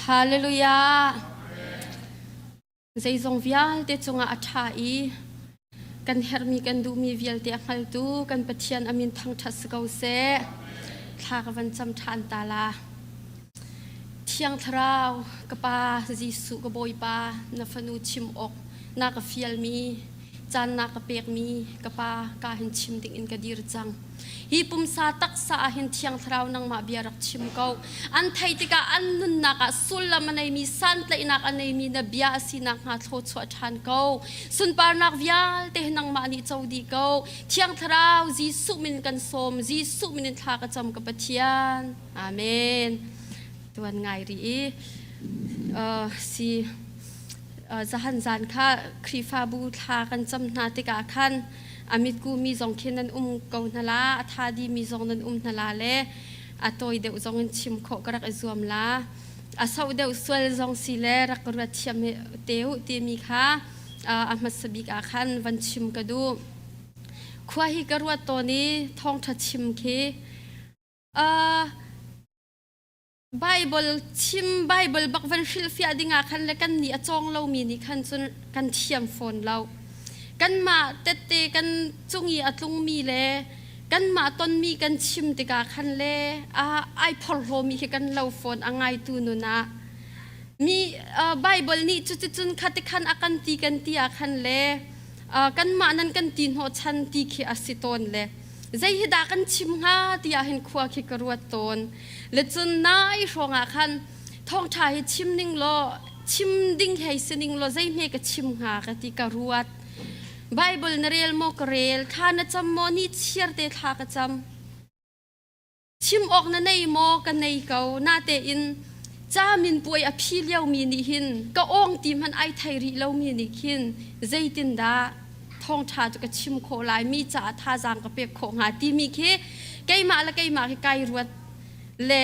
Hallelujah! Zeizong vialte cungah a ṭha i kan herhmi kan duhmi vialte a hngaltu kan Pathian a min thangṭhat si ko seh. Thla ka van cam ṭhan ta la. Thiang Thlarau, ka Pa Jesuh ka Bawipa, na fanu chim awk na ka fialmi, caan na ka pekmi ka Pa ka hin chim ding in ka dir cang. Hi pumsa taksa ah hin Thiang Thlarau nangmah bia rak chim ko. An theih tikah an nunnak ah sullam a neimi, santlaihnak a neimi na bia a si nakhnga thluachuah ṭhan ko. Sunparnak vialte hi nangmah nih co dih ko. Thiang Thlarau Jesuh min kan sawm, Jesuh min in thla ka cam ka Pathian. Amen. Tuan ngai rih i uh, si uh, zahan zan kha Khrihfabu thla kan cam hna tikah khan a mitku mi zong khi nan um ko hna la a tha di mi zong nan um hna la le a tawi deuh zong in chim khawh ka rak i zuam la a sau deuh sual zong si le rak ruat thiam te u timi kha a hmasa bik ah khan van chim ka duh khua hi ka ruat tawn i thawngṭha chim khi Baibal chim Baibal bak van hrilhfiah dingah khan le kan nih a cawng lomi nih khan cun kan thiam fawn lo. Kanmah tette kan cung i a tlungmi le kanmah tonmi kan chim tikah khan le ai phorhlawmi khi kan lo fawn a ngaitu nun ah. Mi Baibal nih cuticun khatikhan a kan ti kan ti ah khan le kanmah nan kan ti hnawhchan ti khi a si tawn le zei hi dah kan chim hnga tiah hin khua khi ka ruat tawn le cun nai hrawng ah khan thawngṭha hi chim ning law chim ding hei si ning law zei hme ka chim hnga ka ti ka ruat Bible na rel maw ka rel thla na cam maw ni chiar te thla ka cam Chim awk na nei maw? Ka nei ko. Natein camin puai a phi liomi nih hin ka awng ti hmanh ai thei rih lomi nih khin zeitindah thawngṭha cu ka chim khawh lai mi caah thazaang ka pek khawh hnga timi khi keimah le keimah khi kai ruat le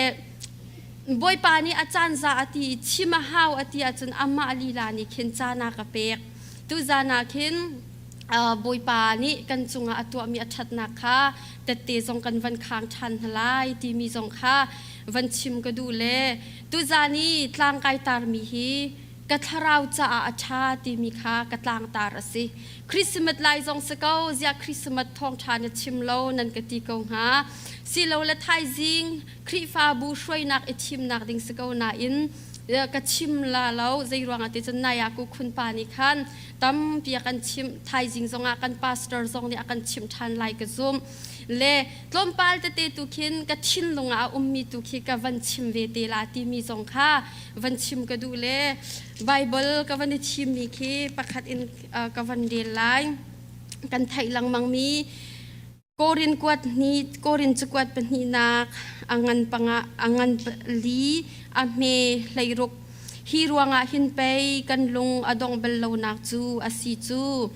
Bawipa nih a caan za a ti i chim a hau a ti ahcun amah lila nih khin caan a ka pek. Tuzan ah khin Bawipa nih kan cungah a tuahmi a ṭhatnak kha tette zong kan van khang ṭhan hna lai timi zong kha van chim ka duh le tuzan i tlang kai tarmi hi ka thlarau caah a ṭha timi kha ka tlangtar a si. Christmas lai zong si ko, ziah Christmas thawngṭha na chim lo nan ka ti ko hnga. Silole thaizing Khrihfabu hruainak i thimnak ding si ko nain ka chim la lo zei ruangah ti cun nai ah ku khun pa nih khan tampi a kan chimh thaizing zongah kan pastor zong nih a kan chimh ṭhan lai ka zumh le tlawmpal tete tu khin ka thinlung ah a ummi tu khi ka van chim ve te la timi zong kha van chim ka duh le Bible ka van i thimmi khi pakhat in ka van rel lai kan theih lengmangmi Korin kuat hnih, Korin cakuat pahnihnak a ngan panga, a ngan li, a hme 16. Hi ruangah hin pei kan lung a dongh bal lonak cu a si cu.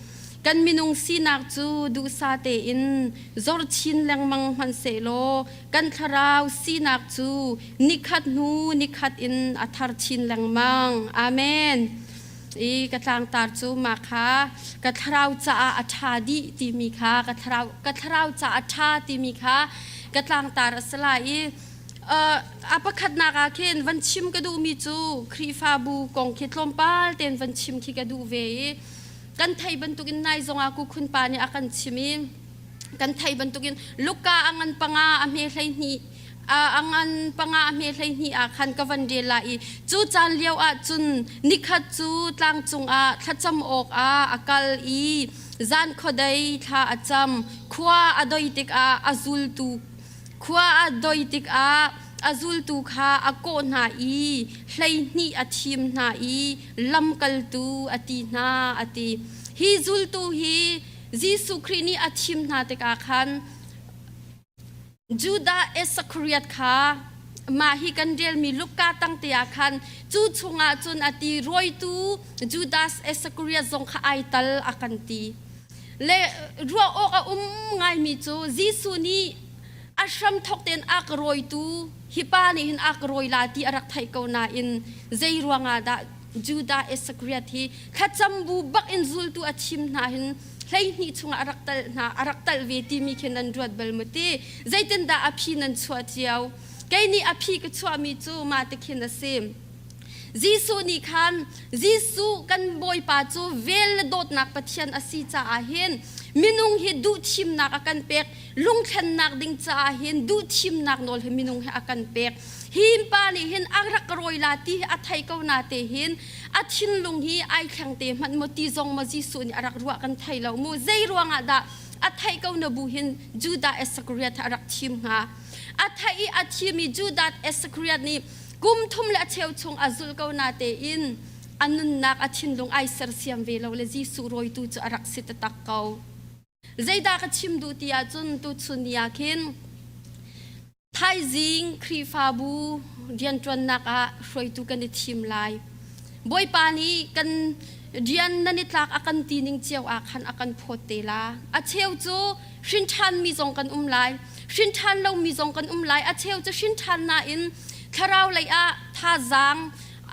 Kan minung sinak cu duhsah tein zor chin lengmang hmanhsehlaw kan thlarau sinak cu nikhat hnu nikhat in a thar chin lengmang. Amen. I ka tlangtar cu mah kha ka thlarau caah a ṭha dih timi kha ka thlarau ka thlarau caah a ṭha timi kha ka tlangtar a si lai i a pakhatnak ah khin van chim ka duhmi cu Khrihfabu kong khi tlawmpal tein van chim khi ka duh ve i kan theih bantukin nai zongah kukhun pa nih a kan chim i kan theih bantukin Luka a ngan panga a hme 12 a ngan panga a hme 12 ah khan ka van rel lai i cu caan lio ah cun nikhat cu tlang cungah thlacam awk ah a kal i zan khuadei thla a cam khua a doi tikah a zultu khua a doi tikah a zultu kha a kawh hna i 12 a thim hna i lamkaltu a ti hna a ti hi zultu hi Jesuh Khrih nih a thim hna tikah khan Judah Iscariot kha mah hi kan relmi Luka tangte ah khan cu chungah cun a ti rawitu Judas Iscariot zong kha ai tal a kan ti. Le ruah awk a um ngaimi cu Jesuh nih a hramthawk tein a ka rawitu hi pa nih hin a ka rawi la ti a rak theih ko nain zei ruangah dah Judah Iscariot hi thlacam bu bak in zultu a thim hna hin 12 chungah a rak tal hna a rak tal ve timi khi nan ruat bal mu ti zeitindah a phi nan chuah cio kei nih a phi ka chuahmi cu mah ti khin a si. Jesuh nih khan Jesuh kan Bawipa cu vel le dawtnak Pathian a si caah hin minung hi duhthimnak a kan pek lungthlennak ding caah hin duhthimnak nawl hi minung hi a kan pek. Hi pa nih hin a rak rawi la ti hi a thei ko na te hin a thinlung hi ai thleng te hmanh maw ti zong maw Jesuh nih a rak ruah kan thei lo mu. Zei ruangah dah a theih ko na bu hin Judah Iscariot a rak thim hnga? A theih i a thimi Judah Iscariot nih kum thum le a cheu chung a zulh ko na tein a nunnak a thinlung ai sersiam ve lo le Jesuh rawitu cu a rak si taktak ko. Zeidah ka chim duh ti ahcun tuchun ni ah khin thaizing Khrihfabu rianṭuannak ah hruaitu kan i thim lai. Bawipa nih kan rian nan i tlak a kan ti ning cio ah khan a kan phawt te la. A cheu cu hrinṭhanmi zong kan um lai. Hrinṭhan lomi zong kan um lai. A cheu cu hrinṭhan nain thlarau lei ah thazaang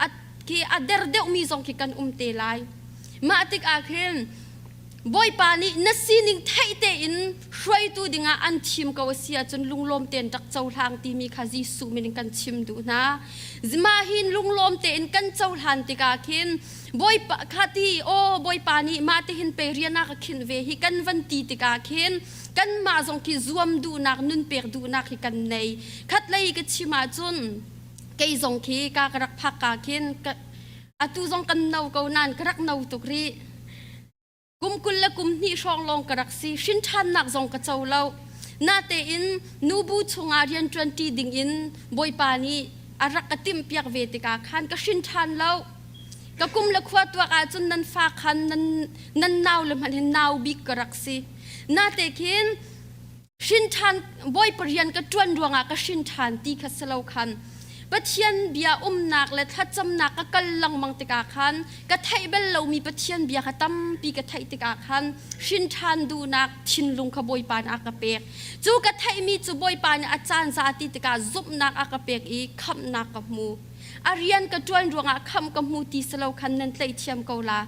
a khi a der deuhmi zong khi kan um te lai. Mah tikah khin Bawipa nih na sining theih tein hruaitu dingah an thim ko a si ahcun lunglawm tein rak cohlang timi kha Jesuh min in kan chim duh hna. Mah hin lunglawm tein kan cohlan tikah khin Bawipa kha ti aw Bawipa nih mah tihin pe rian a ka khinh ve hi kan van ti tikah khin kanmah zong khi zuam duhnak nun pek duhnak hi kan nei. Khatlei ka chim ahcun kei zong khi ka ka rak phak ka khin atu zong kan no ko nain ka rak no tuk rih. Kum 20 le kum hnih hrawng lawng ka rak si. Hrinṭhannak zong ka co lo. Natein nubu chungah rianṭuanṭi dingin Bawipa nih a rak ka timhpiak ve tikah khan ka hrinṭhan lo. Ka kum le khua tuak ahcun nan fa khan nan, nan nau le hmanh hin nau bik ka rak si. Nate khin Hrinṭhan Bawipa rian ka ṭuan ruangah ka hrinṭhan ti kha si lo khan Pathian bia umnak le thlacamnak ka kal lengmang tikah khan ka theih bal lomi Pathian bia kha tampi ka theih tikah khan hrinṭhan duhnak thinlung kha Bawipa nih a ka pek. Cu ka theihmi cu Bawipa nih a caan za ti tikah zumhnak a ka pek i khamhnak ka hmu. A rian ka ṭuan ruangah khamh ka hmu ti si lo khan nan tlaih ko la.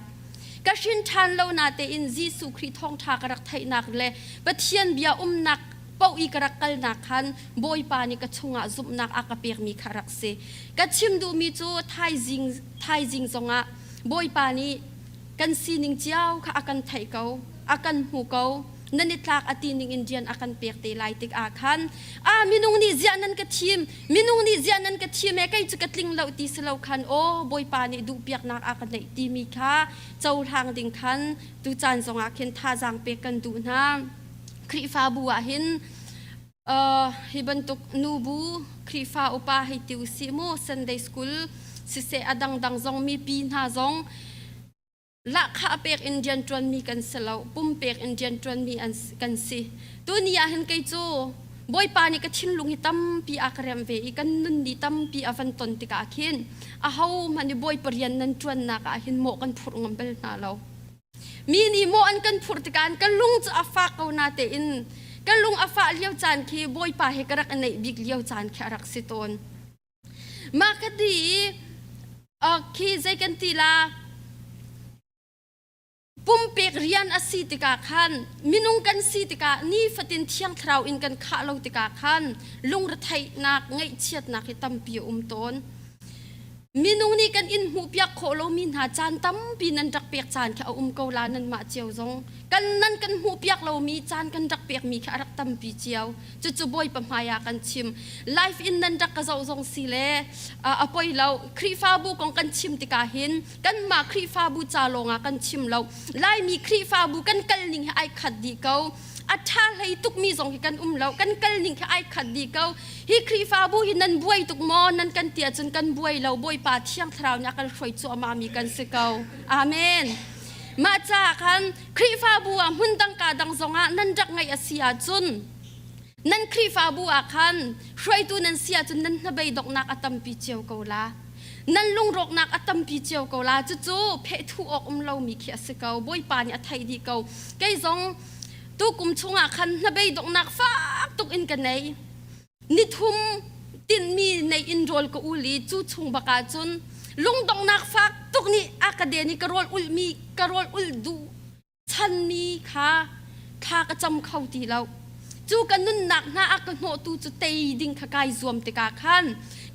Ka hrin ṭhan lo natein Jesuh Khrih thawngṭha ka rak theihnak le Pathian bia umnak paoh i ka rak kalnak khan Bawipa nih ka chungah zumhnak a ka pekmi kha rak si. Ka chim duhmi cu thaizing thaizing zongah Bawipa nih kan sining cio kha a kan theih ko, a kan hmu ko. Nan i tlak a ti ning in rian a kan pek te lai tik ah khan a minung nih ziah nan ka thim minung nih ziah nan ka thim e kei cu ka tling lo ti si lo khan aw Bawipa nih duhpiaknak a ka neih timi kha cohlang ding khan tucaan zongah khin thazaang pek kan duh hna. Khrihfabu ah hin uh, hi bantuk nubu Khrihfa upa hei ti usih mu Sunday school siseh a dangdang zong mipi hna zong Lahkhah pek in rianṭuanmi kan si lo, pumpek in rianṭuanmi kan si. Tuni ah hin kei cu Bawipa nih ka thinlung hi tampi a ka remh ve i kan nun ni tampi a van ton tikah khin ahohmanh nih Bawipa rian nan ṭuannak ah hin mawh kan phurh ngam bal hna lo. Mi nih mawh an kan phurh tikah ka lung cu a fak ko natein ka lung a fah lio caan khi Bawipa he ka rak i neih bik lio caan khi a rak si tawn. Mah ka ti i khi zei kan ti la pumpek rian a si tikah khan minung kan si tikah nifatin thiang thlarau in kan khah lo tikah khan lungretheihnak ngaihchiatnak hi tampi a um tawn. Minung nih kan in hmuhpiak khawh lomi hna caan tampi nan rak pek caan khi a um ko la nanmah cio zong kan nan kan hmuhpiak lomi caan kan rak pekmi khi a rak tampi cio. Cucu Bawipa hmai ah kan chim. Life in nan rak ka zoh zong si le a poi lo. Khrihfabu kong kan chim tikah hin kanmah Khrihfabu ca lawngah kan chim lo. Laimi Khrihfabu kan kal ning hi ai khat dih ko. A ṭha hlei tukmi zong hi kan um lo. Kan kal ning khi ai khat dih ko. Hi Khrihfabu hi nan buai tuk maw? Nan kan ti ahcun kan buai lo. Bawipa Thiang Thlarau nih a kan hruai cuahmah mi kan si ko. Amen. Mah caah khan Khrihfabu ah hmun dang ka dang zongah nan rak ngaih a si ahcun nan Khrihfabu ah khan hruaitu nan si ahcun nan hnabei donghnak a tampi cio ko la. Nan lungrawknak a tampi cio ko la. Cucu phehthuh awk um lomi khi a si ko. Bawipa nih a theih dih ko. Kei zong tukum chungah khan hnabei donghnak fak tuk in ka nei. Nithum tinhmi nei in rawl ka ul i cu chung bak ah cun lungdonghnak fak tuk nih a ka den i ka rawl ulhmi ka rawl ulh duh chanmi kha thla ka cam kho ti lo. Cu ka nunnak hna a ka hnawhtu cu tei ding kha kai zuam tikah khan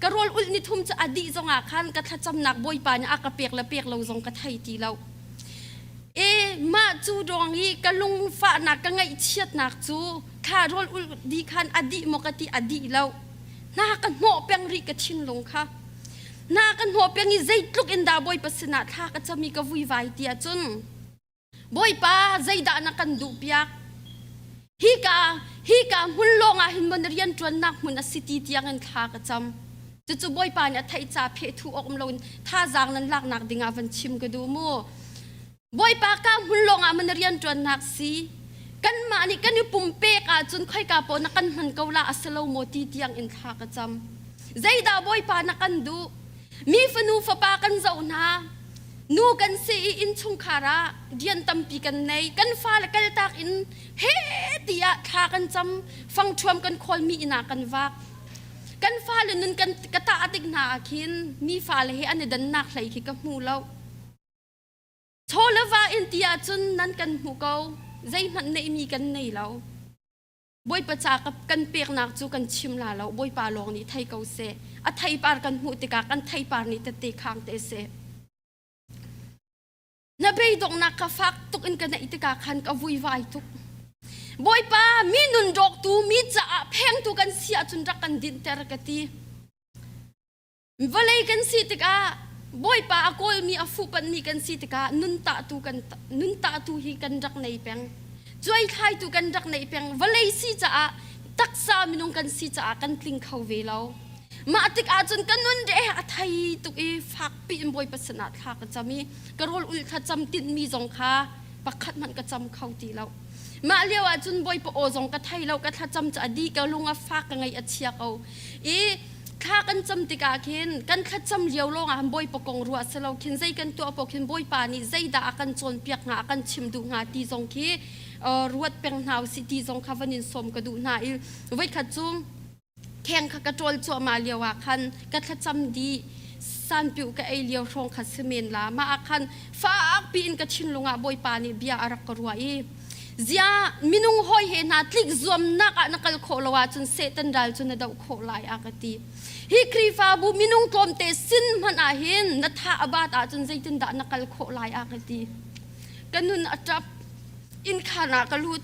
ka rawl ulh ni thum cu a dih zongah khan ka thlacamnak Bawipa nih a ka pek le pek lo zong ka thei ti lo. E mah cu dawng i ka lungfahnak ka ngaihchiatnak cu thla rawl ulh dih khan a dih maw ka ti a dih lo. Hna ka hnawh peng rih ka thinlung kha. Hna ka hnawh peng i zeitluk in dah Bawipa sinah thla ka cam i ka vuivai ti ahcun Bawipa zeidah na kan duhpiak? Hika hika hmun lawngah hin maw na rianṭuannak hmun a si ti tiangin thla ka cam. Cucu Bawipa nih a theih ca phehthu awk um loin thazaang nan laknak dingah van chim ka duh mu. Bawipa ka hmun lawngah maw na rianṭuannak si? Kanmah nih kan i pumpek ahcun khoika paoh na kan hman ko la a si lo maw ti tiang in thla ka cam. Zeidah Bawipa na kan duh? Mi fanu fapa kan zoh hna. Nu kan si i innchungkhar ah rian tampi kan nei. Kan fale kaltak in he tiah thla kan cam, fangṭhuam kan khawlmi inn ah kan vak. Kan fale nun kan ka tah tik hna ah khin mi fale he an i dannak hlei khi ka hmu lo. Chaw le va in ti ahcun nan kan hmu ko. Zeihmanh neihmi kan nei lo. Bawipa ca kan peknak cu kan chim la lo. Bawipa lawng nih thei ko seh. A theipar kan hmuh tikah kan theipar nih tette khang te seh. Na beidonghnak ka fak tuk in ka neih tikah khan ka vuivai tuk. Bawipa, mi nun rawktu, mi caah phengtu kan si ahcun rak kan dinhter ka ti. Vawlei kan si tikah Bawipa a kawlmi a fuhpanhmi kan si tikah nun tahtu kan nun tahtu hi kan rak nei peng. Cuaithlaitu kan rak nei peng. Vawlei si caah taksa minung kan si caah kan tling kho ve lo. Mah tikah cun ka nun re a thei tuk i fakpi in Bawipa sinah thla ka cam i ka rawl ul thla cam tinhmi zong kha pakhat hmanh ka cam kho ti lo. Mah lio ah cun Bawipa aw zong ka thei lo, ka thlacam cu a dih ka lung a fak ka ngaih a chia ko. I thla kan cam tikah khin kan thlacam lio lawngah han Bawipa kong ruah si lo khin zei kan tuah paoh khin Bawipa nih zeidah a kan cawnpiak hnga a kan chim duh hnga ti zong khi ruat peng hna usih ti zong kha van in sawm ka duh hna i voikhat cu kheng kha ka ṭawl cuahmah lio ah khan ka thlacam dih sanpiuh ka ei lio hrawng kha si men la mah ah khan fakpi in ka thinlung ah Bawipa nih bia a rak ka ruah i ziah minung hawi he hna tlik zuamnak ah na kal khawh lo ahcun Satan ral cu na doh khawh lai a ka ti hi Khrihfabu minung tlawmte sin hmanh ah hin na tha a bat ahcun zeitindah na kal khawh lai a ka ti ka nun a ṭap inn khaan ah ka lut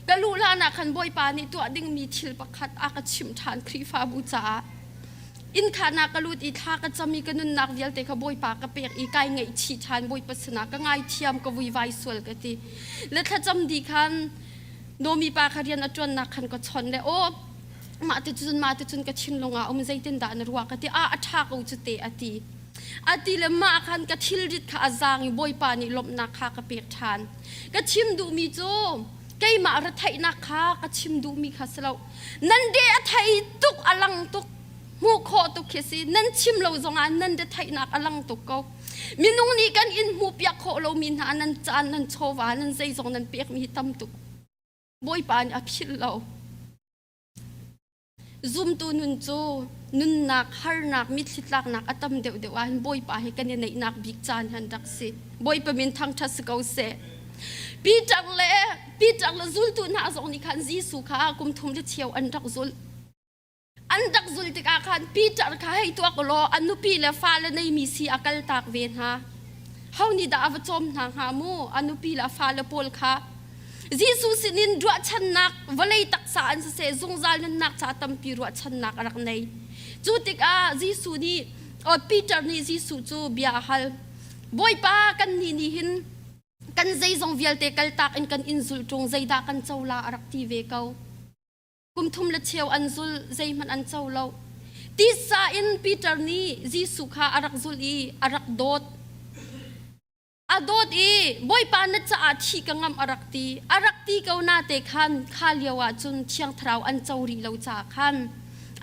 Ka luh hlan ah khan Bawipa nih tuah dingmi thil pakhat a ka chimh ṭhan Khrihfabu caah. Inn khaan ah ka lut i thla ka cam i ka nunnak vialte kha Bawipa ka pek i kai ngaihchih ṭhan Bawipa sinah ka ngaithiam ka vuivai sual ka ti. Le thlacam dih khan Nomi pa kha rian a ṭuannak khan ka chawnh le aw mah ti cun mah ti cun ka thinlung ah um zeitindah na ruah ka ti ah a ṭha ko cu te a ti. A ti le mah khan ka thilrit kha a zaang i Bawipa nih lawmhnak kha ka pek ṭhan. Ka chim duhmi cu keimah retheihnak kha ka chim duhmi kha si lo. Nan de a thei tuk a lang tuk hmuh khawh tuk khi si. Nan chim lo zongah nan retheihnak a lang tuk ko. Minung nih kan in hmuhpiak khawh lomi hna nan caan nan chawva nan zeizong nan pekmi hi tam tuk. Bawipa nih a philh lo. Zumtu nun cu nunnak, harnak, mitthli tlaknak a tam deuhdeuh ahhin Bawipa he kan i neihnak bik caan han rak si. Bawipa min thangṭhat si ko seh. Peter le Peter le zultu hna zong nih khan Jesuh kha kum thum le cheu an rak zulh. An rak zulh tikah khan Peter kha hei tuak law a nupi le fale neimi si a kaltak ve hna. Ho nih dah a va cawm hna hnga mu a nupi le a fale pawl kha Jesuh sinin ruahchannak vawlei taksa an siseh zungzal nunnak ca tampi ruahchannak a rak nei. Cu tikah Jesuh nih Peter nih Jesuh cu bia a hal. Bawipa kan nih nih hin kan zeizong vialte kaltak in kan in zulh ṭung zeidah kan co la a rak ti ve ko. Kum thum le cheu an zul zeihmanh an co lo. Tisa in Peter nih Jesuh kha a rak zulh i a rak dawt. A dawt i Bawipa na caah thih ka ngamh a rak ti. A rak ti ko nate khan kha lio ah cun Thiang Thlarau an co rih lo caah khan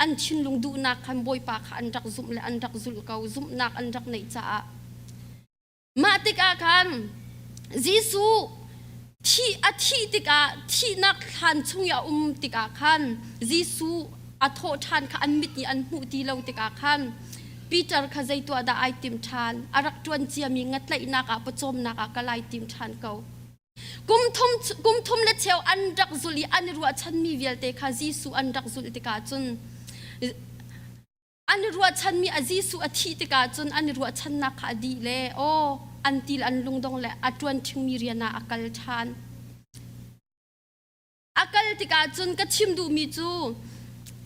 an thinlung duhnak khan Bawipa kha an rak zumh le an rak zulh ko, zumhnak an rak neih caah. Mah tikah khan Jesuh thih a thih tikah thihnak thlan chung i a um tikah khan Jesuh a thawh ṭhan kha an mit nih an hmuh ti lo tikah khan Peter kha zei tuah dah ai tim ṭhan? A rak ṭuan ciami ngatlaihnak ah pawcawmnak ah ka lai tim ṭhan ko. Kum thum kum thum le cheu an rak zulh i an i ruahchanmi vialte kha Jesuh an rak zulh tikah cun an i ruahchanmi a Jesuh a thih tikah cun an i ruahchannak kha a dih le aw an til an lungdong le a ṭuan ṭhingmi rian ah a kal ṭhan. A kal tikah cun ka chim duhmi cu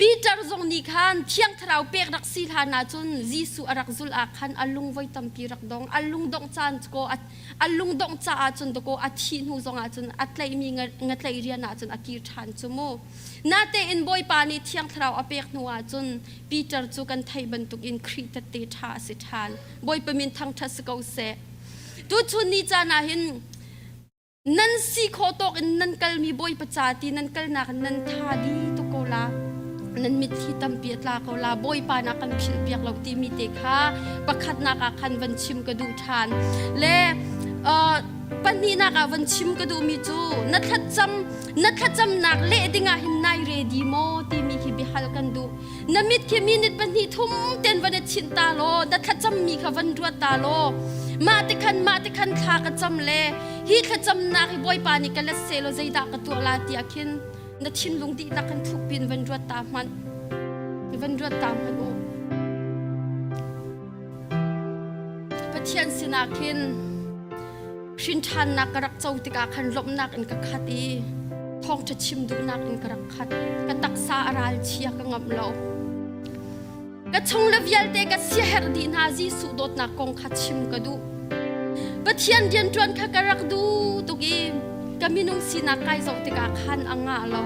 Peter zong nih khan Thiang Thlarau pek rak si hlan ahcun Jesuh a rak zulh ah khan a lung voi tampi rak dong. A lungdongh caan ko a lungdongh caah cun dakaw a thih hnu zong ah cun a tlaihmi ngatlaih rian ah cun a kir ṭhan cu mu. Natein Bawipa nih Thiang Thlarau a pek hnu ah cun Peter cu kan theih bantukin Khrih tette ṭha a si ṭhan. Bawipa min thangṭhat si ko seh. Tuchun ni caan ah hin Nan si khawh tawk in nan kalmi Bawipa ca ti nan kalnak in nan tha di tuk ko la. Nan mitthli tampi a tla ko la. Bawipa na kan philh piak lo timi te kha pakhatnak ah khan van chim ka duh ṭhan. Le uh, pahnihnak ah van chim ka duhmi cu na thlacam na thlacamnak leh dingah hin nai ready maw timi hi biahal kan duh. Na mit khi minute pahnih thum ten van i chinh ta law na thlacammi kha van ruat ta law mah te khan mah te khan thla ka cam le hi thlacamnak hi Bawipa nih ka let seh law zeidah ka tuah la tiah khin na thinlung dihlak kan thuk pin van ruat ta hmanh van ruat ta hmanh u Pathian sinah khin Hrinṭhannak ka rak co tikah khan lawmhnak in ka khat i thawngṭha chim duhnak in ka rak khat. Ka taksa a ralchia ka ngamh lo. Ka chung le vialte ka siaherh dih hna Jesuh dawtnak kong kha chim ka duh. Pathian rianṭuan kha ka rak duh tuk i ka minung sinak kai zoh tikah khan a ngah lo.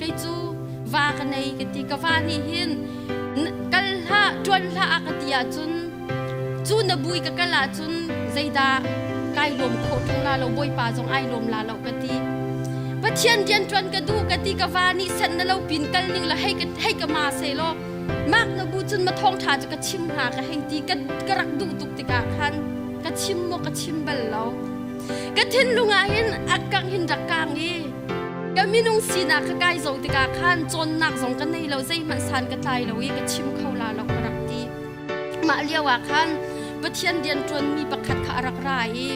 Kei cu va ka nei ka ti. Ka va nih hin kal hlah, ṭuan hlah a ka ti ahcun cu na bui ka kal ahcun zeidah kai lawm khawh ṭung la lo bawipa zong ai lawm la lo ka ti pathian rian ṭuan ka duh ka ti ka va nih sanh na lo pin kal ning la hei ka hei ka ma se law mak na bu cun ma thawng ṭha cu ka chim hnga ka hei ti ka ka rak duh tuk tikah khan ka chim maw ka chim bal lo ka thinlung ah hin a kang hin rak kang i ka minung sinak kha kai zo tikah khan cawnnak zong ka nei lo zeihmanh san ka tlai lo i ka chim kho la lo ka rak ti Mah lio ah khan Pathian rianṭuanmi pakhat kha a rak ra i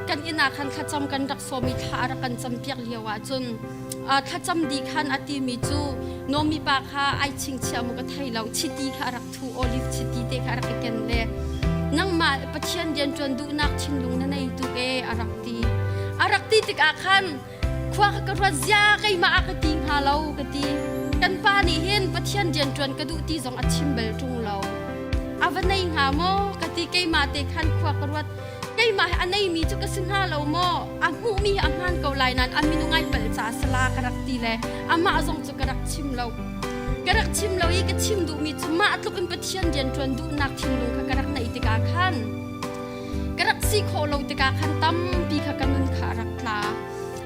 kan inn ah khan thlacam kan rak sawm i thla a rak kan campiak lio ah cun thlacam dih khan a timi cu Nomi pa kha ai chingchiah maw ka thei lo chiti kha a rak thu olive chiti te kha a rak i ken le nangmah Pathian rianṭuan duhnak thinlung na nei tuk ee a rak ti a rak ti tikah khan Khua ka ka ruat zia keimah a ka ti hnga lo ka ti. Kan pa nih hin Pathian rianṭuan ka duh ti zong a chim bal ṭung lo. A va nei hnga maw ka ti keimah te khan khua ka ruat. Keimah hi a neimi cu ka si hnga lo maw? A hmuhmi hi a hmaan ko lai nain a minung ai palh caah sala ka rak ti le amah zong cu ka rak chim lo. Ka rak chim lo i ka chim duhmi cu mah tluk in Pathian rianṭuan duhnak thinlung kha ka rak neih tikah khan Ka rak si khawh lo tikah khan tampi kha ka nun kha a rak tla.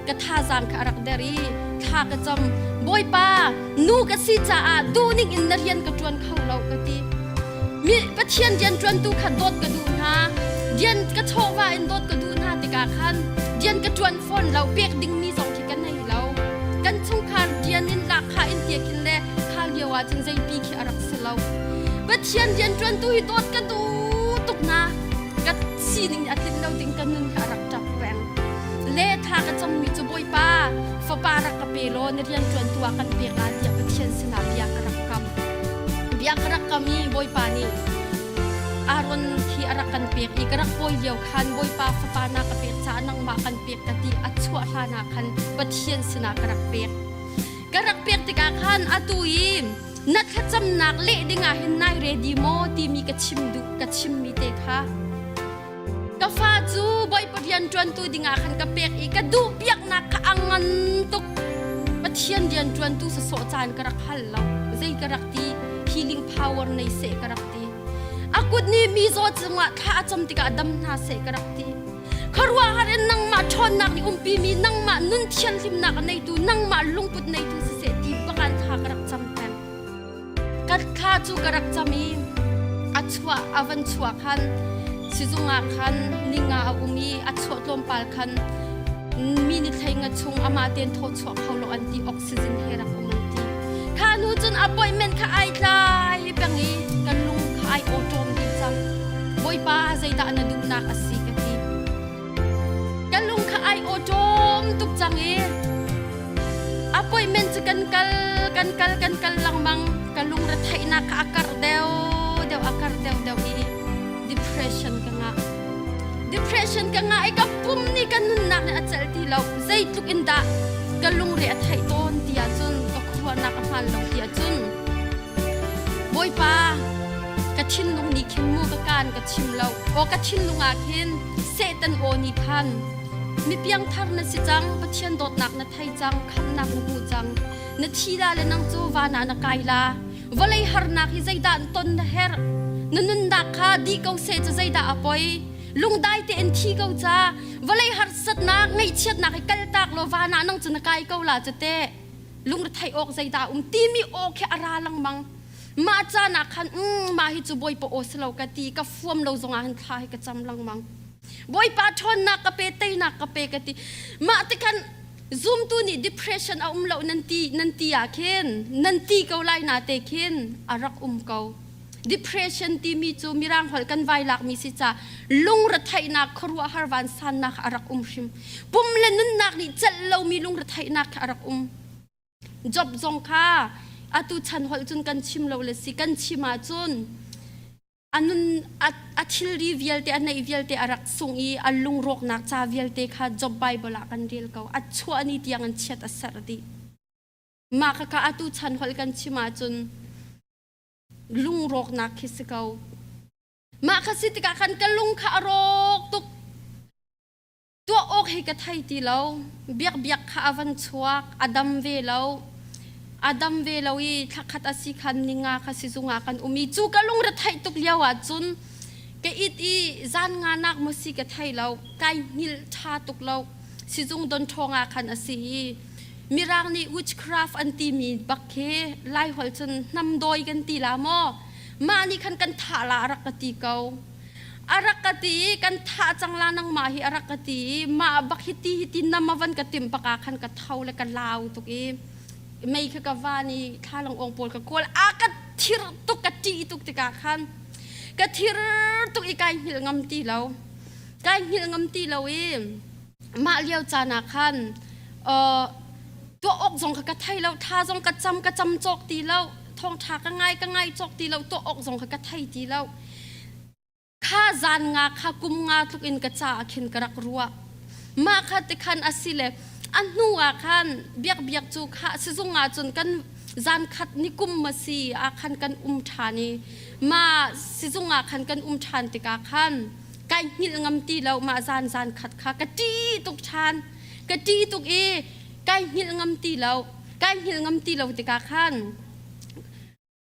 Ka thazaang kha a rak der i thla ka cam. Bawipa, nu ka si caah duhning in na rian ka ṭuan kho lo ka ti. Mi Pathian rian ṭuantu kha dawt ka duh hna. Rian ka chawva in dawt ka duh hna tikah khan rian ka ṭuan fawn lo, pek dingmi zong khi ka nei lo. Kan chungkhar rian in lahkhah in tiah khin le kha lio ah cun zeipi khi a rak si lo. Pathian rian ṭuantu hi dawt ka duh tuk na ka sining a tlin lo ding ka nun hi a rak ṭap peng. Le thla ka cammi cu Bawipa fapa rak ka pe law na rian ṭuantu ah kan pek la tiah Pathian sinah bia ka rak kam. Bia ka rak kam i Bawipa nih Aaron khi a rak kan pek i ka rak pawi lio khan Bawipa fapa na ka pek caah nangmah kan pek ka ti a chuah hlan ah khan Pathian sinah ka rak pek. Ka rak pek tikah khan atu i na thlacamnak leh dingah hin nai ready maw timi ka chim duh ka chimmi te kha ka fa cu Bawipa rian ṭuantu dingah khan ka pek i ka duh piaknak kha a ngan tuk Pathian rian ṭuantu sawsawh caan ka rak hal lo zei ka rak ti healing power nei seh ka rak ti a kut nih mi zaw cungah thla a cam tikah dam hna seh ka rak ti Khuaruahhar in nangmah ṭhawnnak nih umpimi nangmah nun thianhlimnak a neitu nangmah lungput neitu siseh ti bakan thla ka rak cam peng. Ka thla cu ka rak cam i a chuah a van chuah khan sizung ah khan ninga a um i a chuah tlawmpal khan mi ni thlei nga chung amah ten thaw chuah kho lo an ti oxygen he rak um an ti. Kha nu cun appointment kha ai tlai peng i kan lung kha ai awṭawm dih cang. Bawipa zeidah na duhnak a si ka ti. Ka lung kha ai. Ai awṭawm tuk cang i appointment cu kan kal kan kal kan kal lengmang. Ka lungre theihnak kha a karh deuh deuh a karh deuh deuh i depression ka ngah. Depression ka ngah i ka pum nih ka nunnak nih a celh ti lo. Zeitluk in dah ka lungre a theih tawn ti ahcun ka khuaruahnak a hmaan lo ti ahcun Bawipa ka thinlung nih khin mu ka kaan ka chim lo. Aw ka thinlung ah khin Satan aw nih khan mi piangthar na si cang, Pathian dawtnak na thei cang, khamhnak na hmu cang. Na thi la le nang cu van ah na kai la. Vawlei harnak hi zeidah ton na herh? Na nunnak kha dih ko seh cu zeidah a poi? Lungdai tein thi ko ca. Vawlei harsatnak, ngaihchiatnak hi kaltak law van ah nang cu na kai ko la cu teh. Lungretheih awk zeidah um timi aw khi a ra lengmang. Mah caan ah khan mah hi cu Bawipa aw si lo ka ti ka fuam lo zongah hin thla hi ka cam lengmang. Bawipa ṭhawnnak ka pe, teinak ka pe ka ti. Mah tikhan zumtu nih depression a um lo nan ti nan ti ah khin nan ti ko lai na te khin a rak um ko. Depression timi cu mirang holh kan vai lakmi si ca lungretheihnak khuaruahhar vansannak a rak um hrim. Pum le nunnak nih celh lomi lungretheihnak kha a rak um. Job zong kha atu chan holh cun kan chim lo le si kan chim ahcun a nun a thilri vialte a neih vialte a rak sung i a lungrawknak ca vialte kha Job Bible ah kan rel ko. A chuah ni tiang in chiat a serh dih. Mah khakha atu chan holh kan chim ahcun lungrawknak khi si ko. Mah kha si tikah khan ka lung kha a rawk tuk. Tuah awk hi ka thei ti lo. Biakbiak kha a van chuak, a dam ve lo. A dam ve lo i thlakhat a si khan ninga kha sizung ah kan um i cu ka lungre theih tuk lio ah cun ka it i zan nga nak maw si ka thei lo. Kai hngilh ṭha tuk lo. Sizung don ṭhawng ah khan a si i Mirang nih witchcraft an timi bak khi Laiholh cun hnamdawi kan ti la maw? Mah nih khan kan thah la a rak ka ti ko. A rak ka ti i kan thah cang la nangmah hi a rak ka ti i mah bak hi ti hi ti nam a van ka timh bak ah khan ka tho le ka lau tuk i mei kha ka van i thlalang awng pawl ka kawl a ka thir tuk ka ṭih tuk tikah khan ka thir tuk i kai hngilh ngam ti lo kai hngilh ngam ti lo i mah lio caan ah khan tuah awk zong kha ka thei lo thla zong ka cam ka cam cawk ti lo thawngṭha ka ngai ka ngai cawk ti lo tuah awk zong kha ka thei ti lo Kha zan nga kha kum nga tluk in ka caah khin ka rak ruah. Mah kha tikhan a si le a hnu ah khan biakbiak cu kha sizung ah cun kan zan khat ni kum ma si ah khan kan um ṭhan i mah sizung ah khan kan um ṭhan tikah khan kai hngilh ngam ti lo mah zan zan khat kha ka ṭih tuk ṭhan ka ṭih tuk i kai hngilh ngam ti lo kai hngilh ngam ti lo tikah khan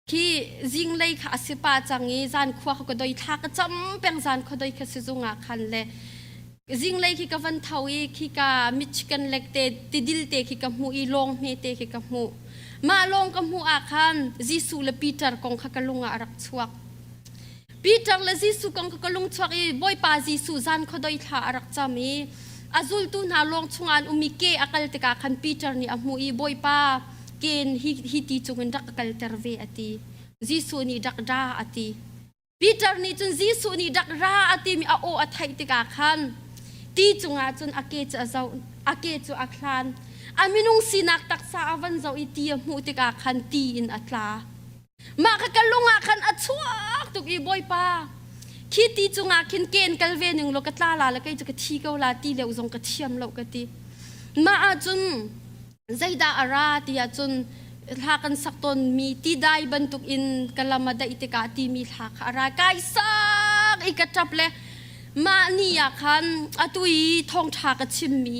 Khi zinglei kha a si pah cang i zan khua kha ka doi thla ka cam peng zan khua doi kha sizung ah khan le zinglei khi ka van tho i khi ka Michigan lek te tidil te khi ka hmuh i lawng hme te khi ka hmuh. Mah lawng ka hmuh ah khan Jesuh le Peter kong kha ka lung ah a rak chuak. Peter le Jesuh kong kha ka lung chuak i Bawipa Jesuh zan khua doi thla a rak cam i a zultu hna lawng chungah an um i ke a kal tikah khan Peter nih a hmuh i Bawipa ken hi, hi ti cungin rak ka kalter ve a ti. Jesuh nih rak ra a ti. Peter nih cun Jesuh nih rak ra a timi a aw a theih tikah khan ti cungah cun a ke cu a zoh a ke cu a hlan. A minung sinak taksa a van zoh i ti a hmuh tikah khan ti in a tla. Mah kha ka lung ah khan a chuak tuk i Bawipa khi ti cungah khin ken kal ve ning law ka tla la le kei cu ka thi ko la ti leo zong ka thiam lo ka ti. Mah ahcun zeidah a ra ti ahcun hla kan sak tawnmi tidai bantuk in ka lam a daih tikah timi hla kha a ra kai sak i ka ṭap le mah ni ah khan atu i thawngṭha ka chimmi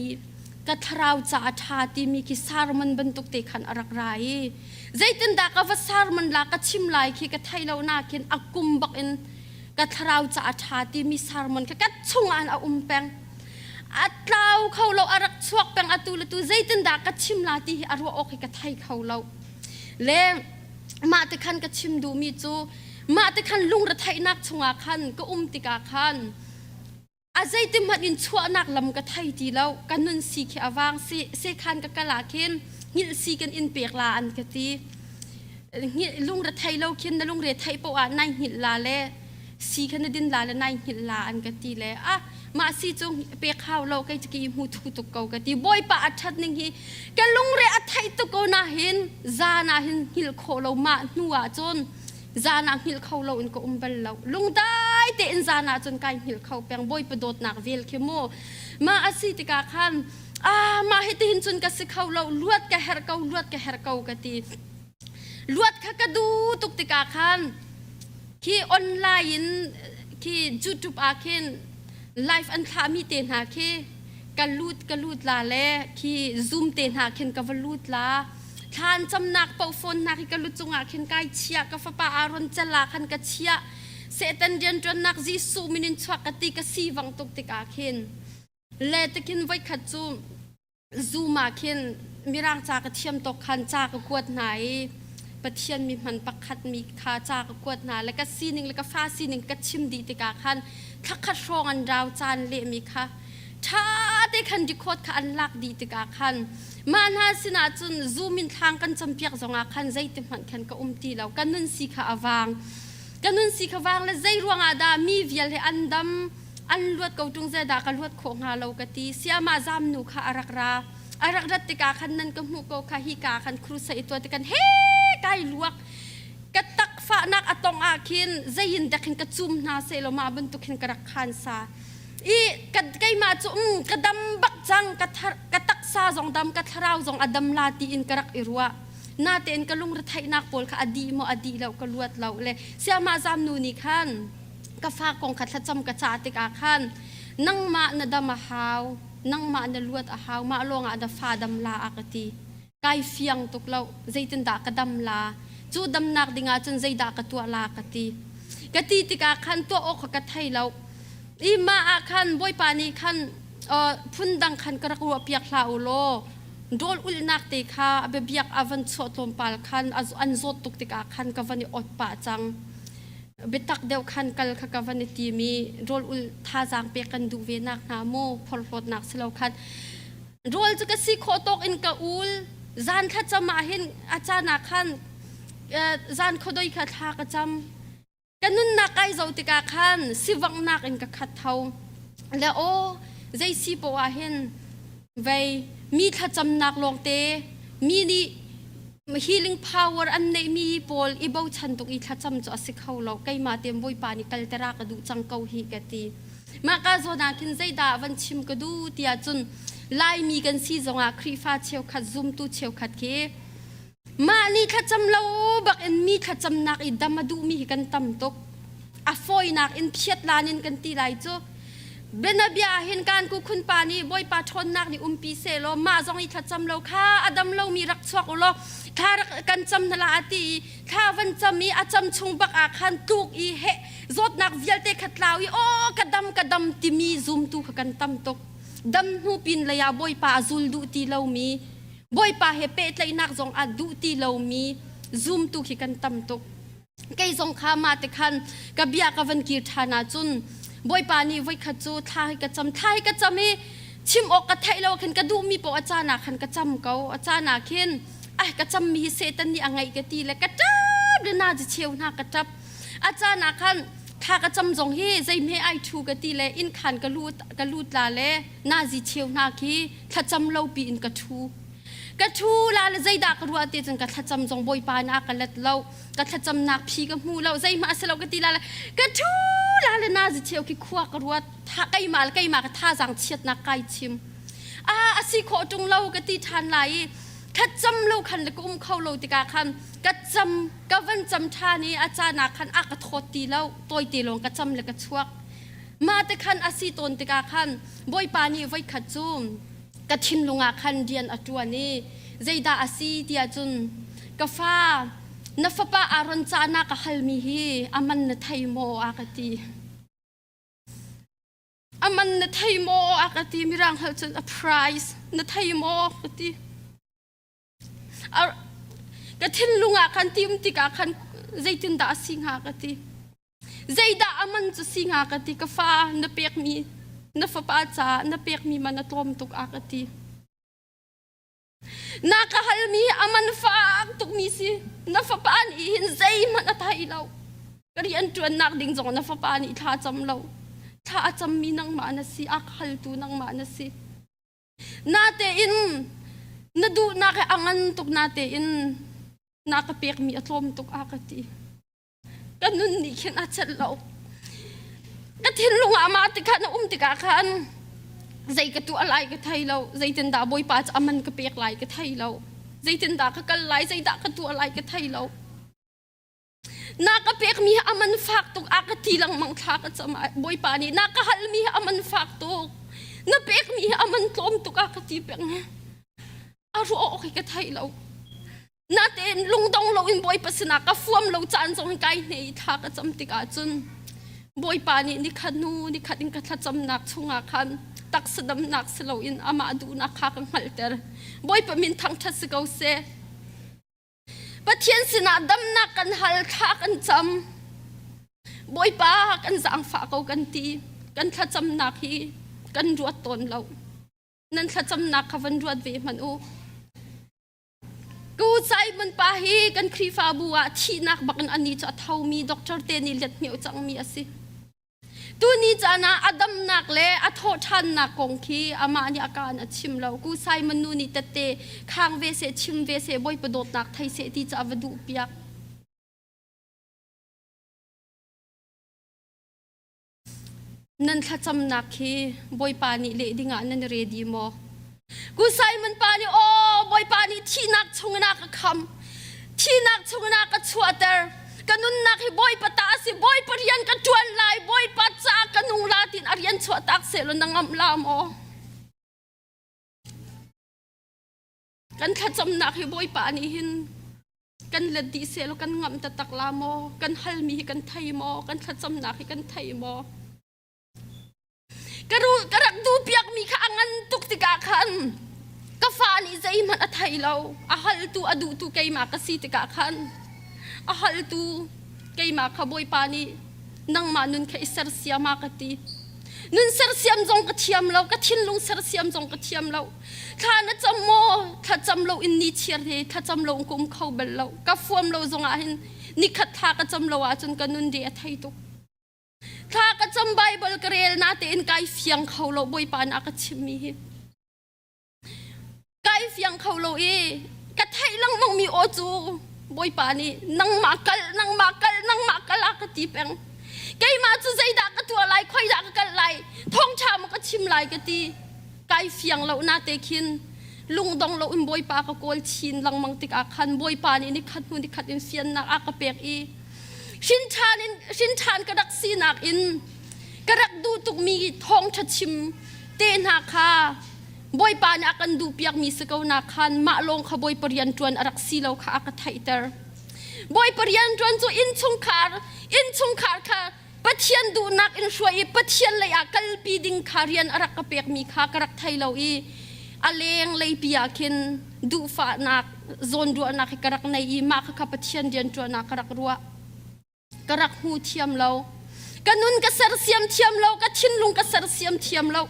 ka thlarau ca a ṭha timi khi sermon bantuk te khan a rak ra i zeitindah ka va sermon la ka chim lai khi ka thei lo nakin a kum bak in ka thlarau ca a ṭha timi sermon kha ka chungah a um peng a tlau kho lo a rak chuak peng atu le tu zeitindah ka chim la ti hi a ruah awk hi ka thei kho lo le mah te khan ka chim duhmi cu mah te khan lungretheihnak chungah khan ka um tikah khan a zeiti hmanh in chuahnak lam ka thei ti lo ka nun si khi a vang si sekhan ka kal ah khin hngilh si kan in pek la an ka ti lungre thei lo khin na lungre theih poh ah nai hngilh la le si kha na din la le nai hngilh la an ka ti le a. Mah si cu pek hau lo kei cu ki hmu thu tuk ko ka ti. Bawipa a ṭhat ning hi ka lungre a theih tuk ko nahin zan ah hin hngilh khawh lo mah hnu ah cun zan ah hngilh kho lo in ka um bal lo. Lungdai tein zan ah cun kai hngilh kho peng. Bawipa dawtnak vel khi mu. Mah a si tikah khan ah mah hi tihin cun ka si kho lo luat ka herh ko luat ka herh ko ka ti. Luat kha ka duh tuk tikah khan khi online in khi YouTube ah khin live an thlahmi te hna khi ka lut ka lut la le khi Zoom te hna khin ka va lut la. Thlan camnak paoh phone hna khi ka lu cungah khin kai chiah ka fapa Aaron cel ah khan ka chiah. Satan rianṭuannak Jesuh min in chuak ka ti ka si vang tuk tikah khin le tikhin voikhat cu Zoom ah khin Mirang ca ka thiam tawk khan ca ka kuat hna i Pathian mi hman pakhat mi kha ca ka kuat hna le ka sining le ka fa sining ka chim dih tikah khan thlakhat hrawng an rau caan lehmi kha ṭha te khan record kha an lak dih tikah khan mah hna sinah cun Zoom in thlang kan campiak zongah khan zeiti hmanh khan ka um ti lo ka nun si kha a vang ka nun si kha vang le zei ruangah dah mi vial he an dam an luat ko ṭung zeidah ka luat khawh hnga lo ka ti siamah zamnu kha a rak ra a rak rat tikah khan nan ka hmuh ko kha hi ka khan crusade i tuah tikan he kai luak ka takfahnak a tong ah khin zeiin dek hin ka cum hna seh law mah bantuk hin ka rak khan sa i ka keimah cu um ka dam bak cang ka thar ka taksa zong dam ka thlarau zong a dam la tiin ka rak i ruah natein ka lungretheihnak pawl kha a dih maw a dih lo ka luat lo le siamah zamnu nih khan ka fa kong kha thlacam ka cah tikah khan nangmah na dam a hau nangmah na luat a hau mah lawngah na fa dam la a ka ti kai fiang tuk lo zeitindah ka dam la cu damnak dingah cun zeidah ka tuah la ka ti ka ti tikah khan tuah awk kha ka thei lo i mah ah khan bawipa nih khan phundang khan ka rak ruah piak hlah u law rawl ulhnak te kha a biabiak a van chuah tlawmpal khan an zawt tuk tikah khan ka van i ot pah cang biatak deuh khan kal kha ka van i tim i rawl ul thazaang pek kan duh ve nak hna mu phorhlawtnak si lo khan rawl cu ka si khawh tawk in ka ul zan thlacam ah hin a caan ah khan zan khuadoi kha thla ka cam ka nunnak kai zo tikah khan sivanghnak in ka khat tho le aw zei si poah ah hin vei mi thlacamnak lawngte mi nih healing power an neihmi pawl i bochan tuk i thlacam cu a si kho lo keimah te bawipa nih kaltera ka duh cang ko hi ka ti mah ka zawn ah khin zeidah van chim ka duh tiah cun laimi kan si zongah Khrihfa cheukhat zumtu cheukhat khi mah nih thlacam lo bak in mi thlacamnak i dam a duhmi hi kan tam tuk a fawinak in phiat lan in kan ti lai cu Bianabia ah hin kan kukhun pa nih Bawipa ṭhawnnak nih umpi sehlaw mah zong i thlacam lo kha a dam lomi rak chuak u law thla rak kan cam hna la a ti i thla van cam i a cam chung bak ah khan tluk i heh zawtnak vialte kha tlau i aw ka dam ka dam timi zumtu kha kan tam tuk dam hnu pin lei ah Bawipa a zul duh ti lomi Bawipa he pehtlaihnak zong a duh ti lomi zumtu khi kan tam tuk kei zong kha mah te khan ka bia ka van kir ṭhan ahcun Bawipa nih voikhat cu thla hi ka cam thla hi ka cam i chim awk ka theih lo khin ka duhmi paoh a caan ah khan ka cam ko a caan ah khin ai ka cammi hi Satan nih a ngaih ka ti le ka ṭap le na cheu hna ka ṭap a caan ah khan thla ka cam zong hi zeihme ai ṭhu ka ti le inn khan ka lut ka lut la le nazi cheu hna khi thlacam lo pi in ka ṭhu ka ṭhu la le zeidah ka ruah ti cun ka thlacam zong Bawipa nih a ka let lo ka thlacamnak phi ka hmu lo zeihmah a si lo ka ti la le ka ṭhu la le nazi cheu khi khua ka ruat tha keimah le keimah ka thazaang chiatnak kai chim a a si khawh ṭung lo ka ti ṭhan lai i thlacam lo khan le ka um kho lo tikah khan ka cam ka van cam ṭhan i a caan ah khan a ka thawt ti lo tawite lawng ka cam le ka chuak mah te khan a si tawn tikah khan Bawipa nih voikhat cu ka thinlung ah khan rian a ṭuan i zeidah a si tiah cun ka fa na fapa Aaron ca na ka halmi hi a man na thei maw a ka ti a man na thei maw a ka ti mirang holh cun a price na thei maw ka ti ka thinlung ah khan ti um tikah khan zeitindah a si hnga ka ti Zeidah a man cu si hnga ka ti ka fa na pekmi na fapa caah na pekmi man a tlawm tuk a ka ti. Na ka halmi a man fak tukmi si na fapa nih hin zeihmanh a thei lo. Ka rian ṭuannak ding zong na fapa nih thla cam lo. Thla a cammi nangmah na si, a ka haltu nangmah na si. Natein na duhnak he a ngan tuk natein na ka pekmi a tlawm tuk a ka ti. Ka nun nih khin a celh lo. Ka thinlung ah mah ti khan a um tikah khan zei ka tuah lai ka thei lo. Zeitindah Bawipa cu a man ka pek lai ka thei lo. Zeitindah ka kal lai, zeidah ka tuah lai ka thei lo. Na ka pekmi hi a man fak tuk a ka ti lengmang thla ka cam Bawipa nih na ka halmi hi a man fak tuk na pekmi hi a man tlawm tuk a ka ti peng a ruah awk hi ka thei lo natein lungdong loin Bawipa sinah ka fuam lo caan zong kai hne i thla ka cam tikah cun Bawipa nih nikhat hnu nikhat in ka thlacamnak chungah khan taksa damnak si loin amah duhnak kha ka hngalhter Bawipa min thangṭhat si ko seh Pathian sinah damnak kan hal, thla kan cam. Bawipa kan zaangfah ko kan ti. Kan thlacamnak hi kan ruat tawn lo. Nan thlacamnak kha van ruat ve hmanh u. Ku Simon pa hi kan Khrihfabu ah thihnak bak in ani cu a thomi doctor te nih let hmeo cangmi a si. Tuni caan ah a damnak le a thawhṭhannak kong khi amah nih a kaan a chim lo. Ku Simon nu nih tette khang ve seh, chim ve seh, Bawipa dawtnak thei seh ti cu a va duhpiak. Nan thlacamnak khi Bawipa nih leh dingah nan i ready maw? Ku Simon pa nih aw Bawipa nih thihnak chungin a ka kham thihnak chungin a ka chuahter ka nunnak hi Bawipa ta a si Bawipa rian ka ṭuan lai Bawipa caah ka nung la tiin a rian chuah tak sehlaw na ngamh la maw kan thlacamnak hi Bawipa nih hin kan let dih sehlaw kan ngamh taktak la maw kan halmi hi kan thei maw kan thlacamnak hi kan thei maw Ka ru ka rak duhpiakmi kha a ngan tuk tikah khan ka fa nih zeihmanh a thei lo. A haltu a duhtu keimah ka si tikah khan a haltu keimah kha Bawipa nih nangmah nun kha i sersiam a ka ti. Nun sersiam zong ka thiam lo, ka thinlung sersiam zong ka thiam lo. Thla na cam maw? Thlacam lo in ni chiar he thlacam lo in ka um kho bal lo. Ka fuam lo zongah hin nikhat thla ka cam lo ahcun ka nun re a thei tuk. Thla ka cam Bible ka rel natein kai fiang kho lo Bawipa nih a ka chimmi hi. Kai fiang kho lo i ka theih lengmang mi aw cu Bawipa nih nangmah kal nangmah kal nangmah kal a ka ti peng. Keimah cu zeidah ka tuah lai khoidah ka kal lai thawngṭha maw ka chim lai ka ti. Kai fiang lo nate khin lungdong lo in Bawipa ka kawl chin lengmang tikah khan Bawipa nih nikhat hnu nikhat in fiannak a ka pek i Hrinṭhan in hrinṭhan ka rak sinak in ka rak duh tukmi thawngṭha chim te hna kha Bawipa nih a kan duhpiakmi si ko na khan mah lawng kha Bawipa rian ṭuan a rak si lo kha a ka theihter. Bawipa rian ṭuan cu innchungkhar innchungkhar kha Pathian duhnak in hruai i Pathian lei ah kalpi ding kha rian a rak ka pekmi kha ka rak thei lo i a leng leipi ah khin duhfahnak zawnruahnak hi ka rak nei i mah khakha Pathian rianṭuan ah ka rak ruah. Ka rak hmu thiam lo. Ka nun ka sersiam thiam lo, ka thinlung ka sersiam thiam lo.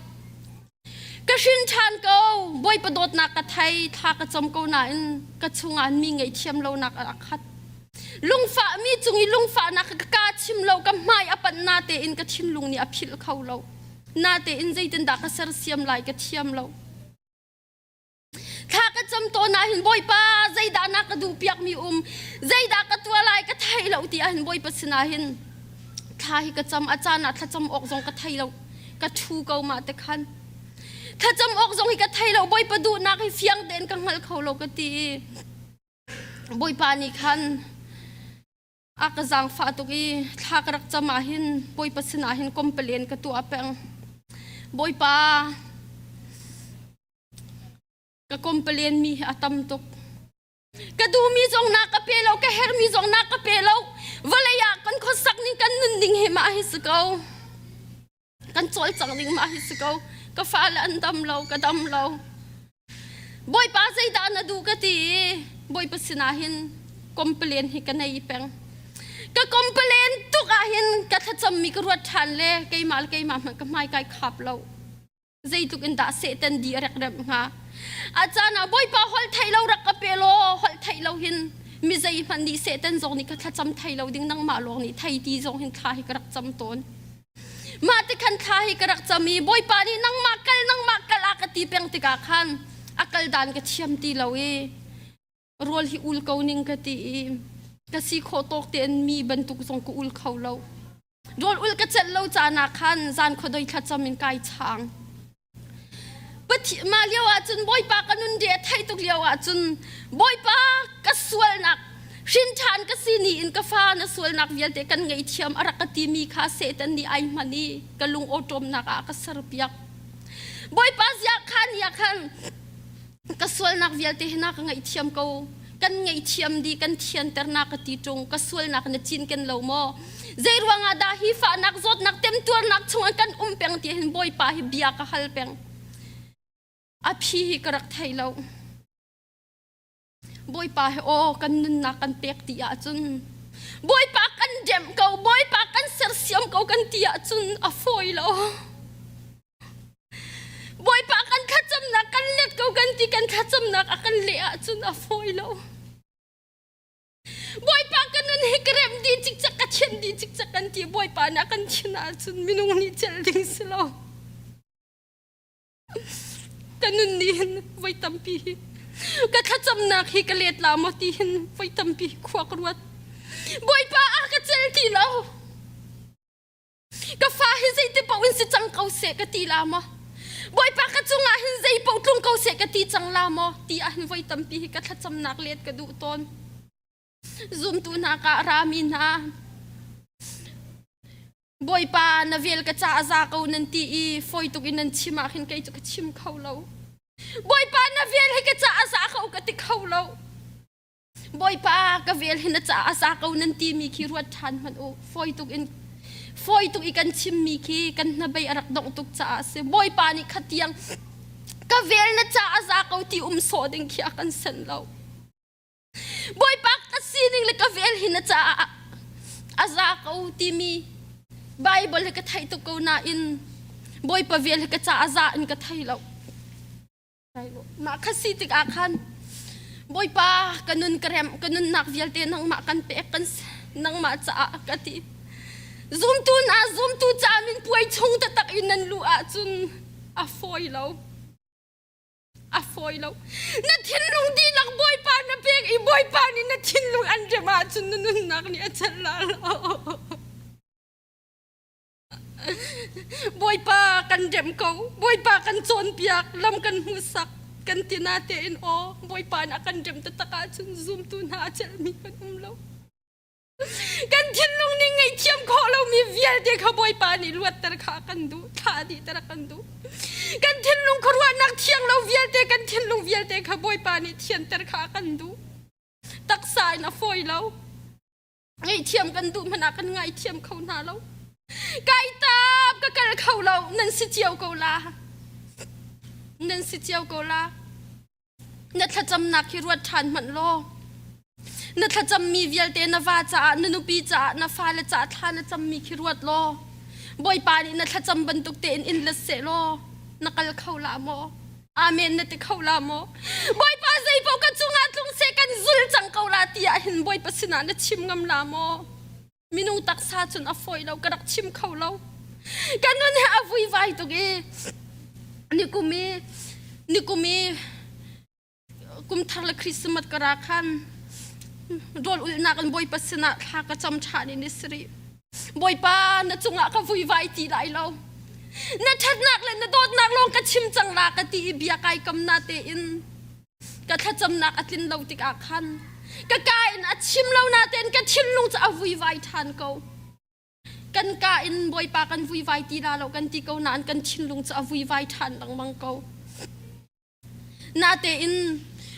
Ka hrin ṭhan ko, Bawipa dawtnak ka thei, thla ka cam ko nain ka chungah mi ngaihthiam lonak a rak khat. Lungfah mi cung i lungfahnak ka kaa chim lo, ka hmai a panh natein ka thinlung nih a philh kho lo. Natein zeitindah ka sersiam lai ka thiam lo. Thla ka cam tawn ah hin Bawipa zeidah na ka duh piakmi um zeidah ka tuah lai ka thei lo ti ah hin Bawipa sinah hin thla hi ka cam a caan ah thlacam awk zong ka thei lo ka ṭhu ko mah te khan thlacam awk zong hi ka thei lo Bawipa duhnak hi fiang tein ka hngal kho lo ka ti i Bawipa nih khan a ka zaangfah tuk i thla ka rak cam ah hin Bawipa sinah hin complain ka tuah peng Bawipa Ka complain mi hi a tam tuk. Ka duhmi zong na ka pe lo, ka herhmi zong na ka pe lo. Vawlei ah kan khuasak ning kan nun ding hi mah hi si ko. Kan cawlcang ding mah hi si ko. Ka fale an dam lo, ka dam lo. Bawipa zeidah na duh ka ti i Bawipa sinah hin complain hi ka nei peng. Ka complain tuk ah hin ka thlacammi ka ruat ṭhan le keimah le keimah hmanh ka hmai kai khap lo. Zeitluk in dah Satan di a rek remh hnga? A caan ah Bawipa holh theih lo rak ka pe law holh theih lo hin mi zeihmanh nih Satan zong nih ka thlacam thei lo ding nangmah lawng nih thei ti zong hin thla hi ka rak cam tawn. Mah. ti khan thla hi ka rak cam i Bawipa nih nangmah kal nangmah kal a ka ti peng tikah khan a kal dan ka thiam ti lo i rawl hi ul ko ning ka ti i ka si khawh tawk tein mi bantuk zong ka ul kho lo. Rawl ul ka celh lo caan ah khan zan khuadoi thlacam in kai chaang. Mah lio ahcun Bawipa ka nun ri a theih tuk lio ahcun Bawipa ka sualnak hrin ṭhan ka si ni in ka fa na sualnak vialte kan ngaihthiam a rak ka timi kha Satan nih ai hman i ka lung awṭawmnak ah a ka serpiak. Bawipa ziah kha ni ah khan ka sualnak vialte hi na ka ngaihthiam ko kan ngaihthiam dih kan thianter na ka ti ṭung ka sualnak na cinken lo maw zei ruangah dah hi fahnak zawtnak temtuarnak chungah kan um peng ti hin bawipa hi bia ka hal peng a phi hi ka rak thei lo bawipa hi aw kan nunnak kan pek ti ahcun bawipa kan demh ko bawipa kan sersiam ko kan ti ahcun a fawi lo Bawipa kan thlacamnak kan let ko kan ti kan thlacamnak a kan leh ahcun a fawi lo. Bawipa ka nun hi ka remh dih cikcek ka thian dih cikcek kan ti Bawipa nih a kan thin ahcun minung nih celh ding si lo. Ka nun nih hin voi tampi hi ka thlacamnak hi ka let la maw ti hin voi tampi khua ka ruat. Bawipa a ka cel ti lo. Ka fa hi zeiti paoh in si cang ko seh ka ti la maw? Bawipa ka cungah hin zei paoh tlung ko seh ka ti cang la maw? Ti ah hin voi tampi hi ka thlacamnak let ka duh tawn. Zumtu hna ka rami hna, Bawipa na vel ka ca a za ko nan ti i fawi tuk in nan chim ah khin kei cu ka chim kho lo. Bawipa na vel hi ka ca a za ko ka ti kho lo. Bawipa ka vel hi na caah a za ko nan timi khi ruat ṭhan hmanh u. Fawi tuk in fawi tuk i kan chimmi khi kan hnabei a rak dongh tuk caah a si. Bawipa nih khatiang ka vel na caah a za ko ti um sawh ding khi a kan senh lo. Bawipa ka sining le ka vel hi na caah a za ko timi Bible hi ka theih tuk ko nain Bawipa vel hi ka caah a za in ka thei lo. Mah kha si tikah khan Bawipa ka nun ka remh ka nunnak vialte nangmah kan pek kan nangmah caah ka ti. Zumtu na zumtu ca min puai chung taktak in nan luh ahcun a fawi lo. A fawi lo. Na thinlung dihlak Bawipa na pek i Bawipa nih na thinlung an remh ahcun na nunnak nih a celh la lo. Bawipa kan remh ko, Bawipa kan cawnpiak, lam kan hmuhsak, kan ti natein aw Bawipa nih a kan remh taktak ahcun zumtu hna a celhmi kan um lo. Kan thinlung nih ngaihthiam khawh lomi vialte kha Bawipa nih luatter kha a kan duh, thlah dihter a kan duh. Kan thinlung khuaruahnak thiang lo vialte, kan thinlung vialte kha Bawipa nih thianter kha a kan duh. Taksa in a fawi lo. Ngaihthiam kan duh hmanh ah kan ngaithiam kho hna lo. Kai tap ka kal kho lo nan si cio ko la. Nan si cio ko la. Na thlacamnak hi ruat ṭhan hmanh law. Na thlacammi vialte na va caah, na nupi caah, na fale caah thla na cammi khi ruat law. Bawipa nih na thlacam bantuk tein in let seh law na kal kho la maw? Amen na ti kho la maw? Bawipa zeipaoh ka cungah tlung seh kan zul cang ko la ti ah hin Bawipa sinah na chim ngam la maw? Minung taksa cun a fawi lo ka rak chim kho lo. Ka nun he a vuivai tuk i nikum i nikum i kum thar le Christmas ka ra khan rawl ulhnak in Bawipa sinah thla ka cam ṭhan in i siri. Bawipa na cungah ka vuivai ti lai lo. Na ṭhatnak le na dawtnak lawng ka chim cang la ka ti i bia kai kam na tein ka thlacamnak a tlin lo tikah khan ka ka in a chim lo na tein ka thinlung cu a vuivai ṭhan ko. Kan ka in Bawipa kan vuivai ti la lo kan ti ko nain kan thinlung cu a vuivai ṭhan lengmang ko. Natein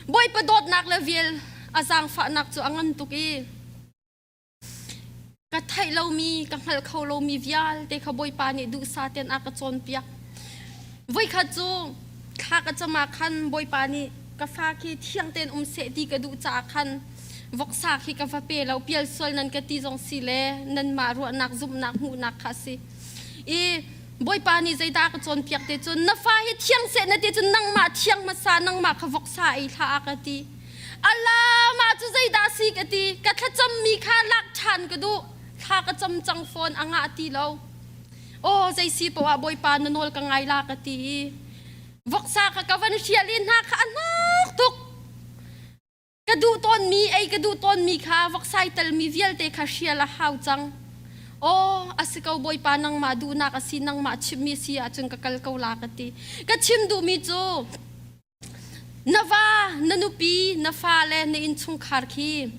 Bawipa dawtnak le vel a zaangfahnak cu a ngan tuk i Ka theih lomi, ka hngalh kho lomi vialte kha Bawipa nih duhsah tein a ka cawnpiak. Voikhat cu thla ka cam ah khan Bawipa nih ka fa khi thiang tein um seh ti ka duh caah khan voksa khi ka va pe lo pial sual nan ka ti zong si le nanmah ruahnak zumhnak hmuhnak kha a si. I Bawipa nih zeidah a ka cawnpiak te cun na fa hi thiang seh na ti cun nangmah thiang hmasa nangmah kha voksa ei hlah a ka ti. Ala mah cu zeidah si ka ti ka thlacammi kha lak ṭhan ka duh thla ka cam cang fawn a ngah ti lo. Aw zei si poah Bawipa na nawl ka ngai la ka ti i voksa kha ka van hrial i hna kha a hnok tuk. Ka duh tawnmi ei ka duh tawnmi kha voksai telmi vialte kha hrial a hau cang. Aw a si ko Bawipa nangmah duhnak a si nangmah chimmi si ahcun ka kal ko la ka ti. Ka chim duhmi cu Na va, na nupi, na fale, na innchungkhar khi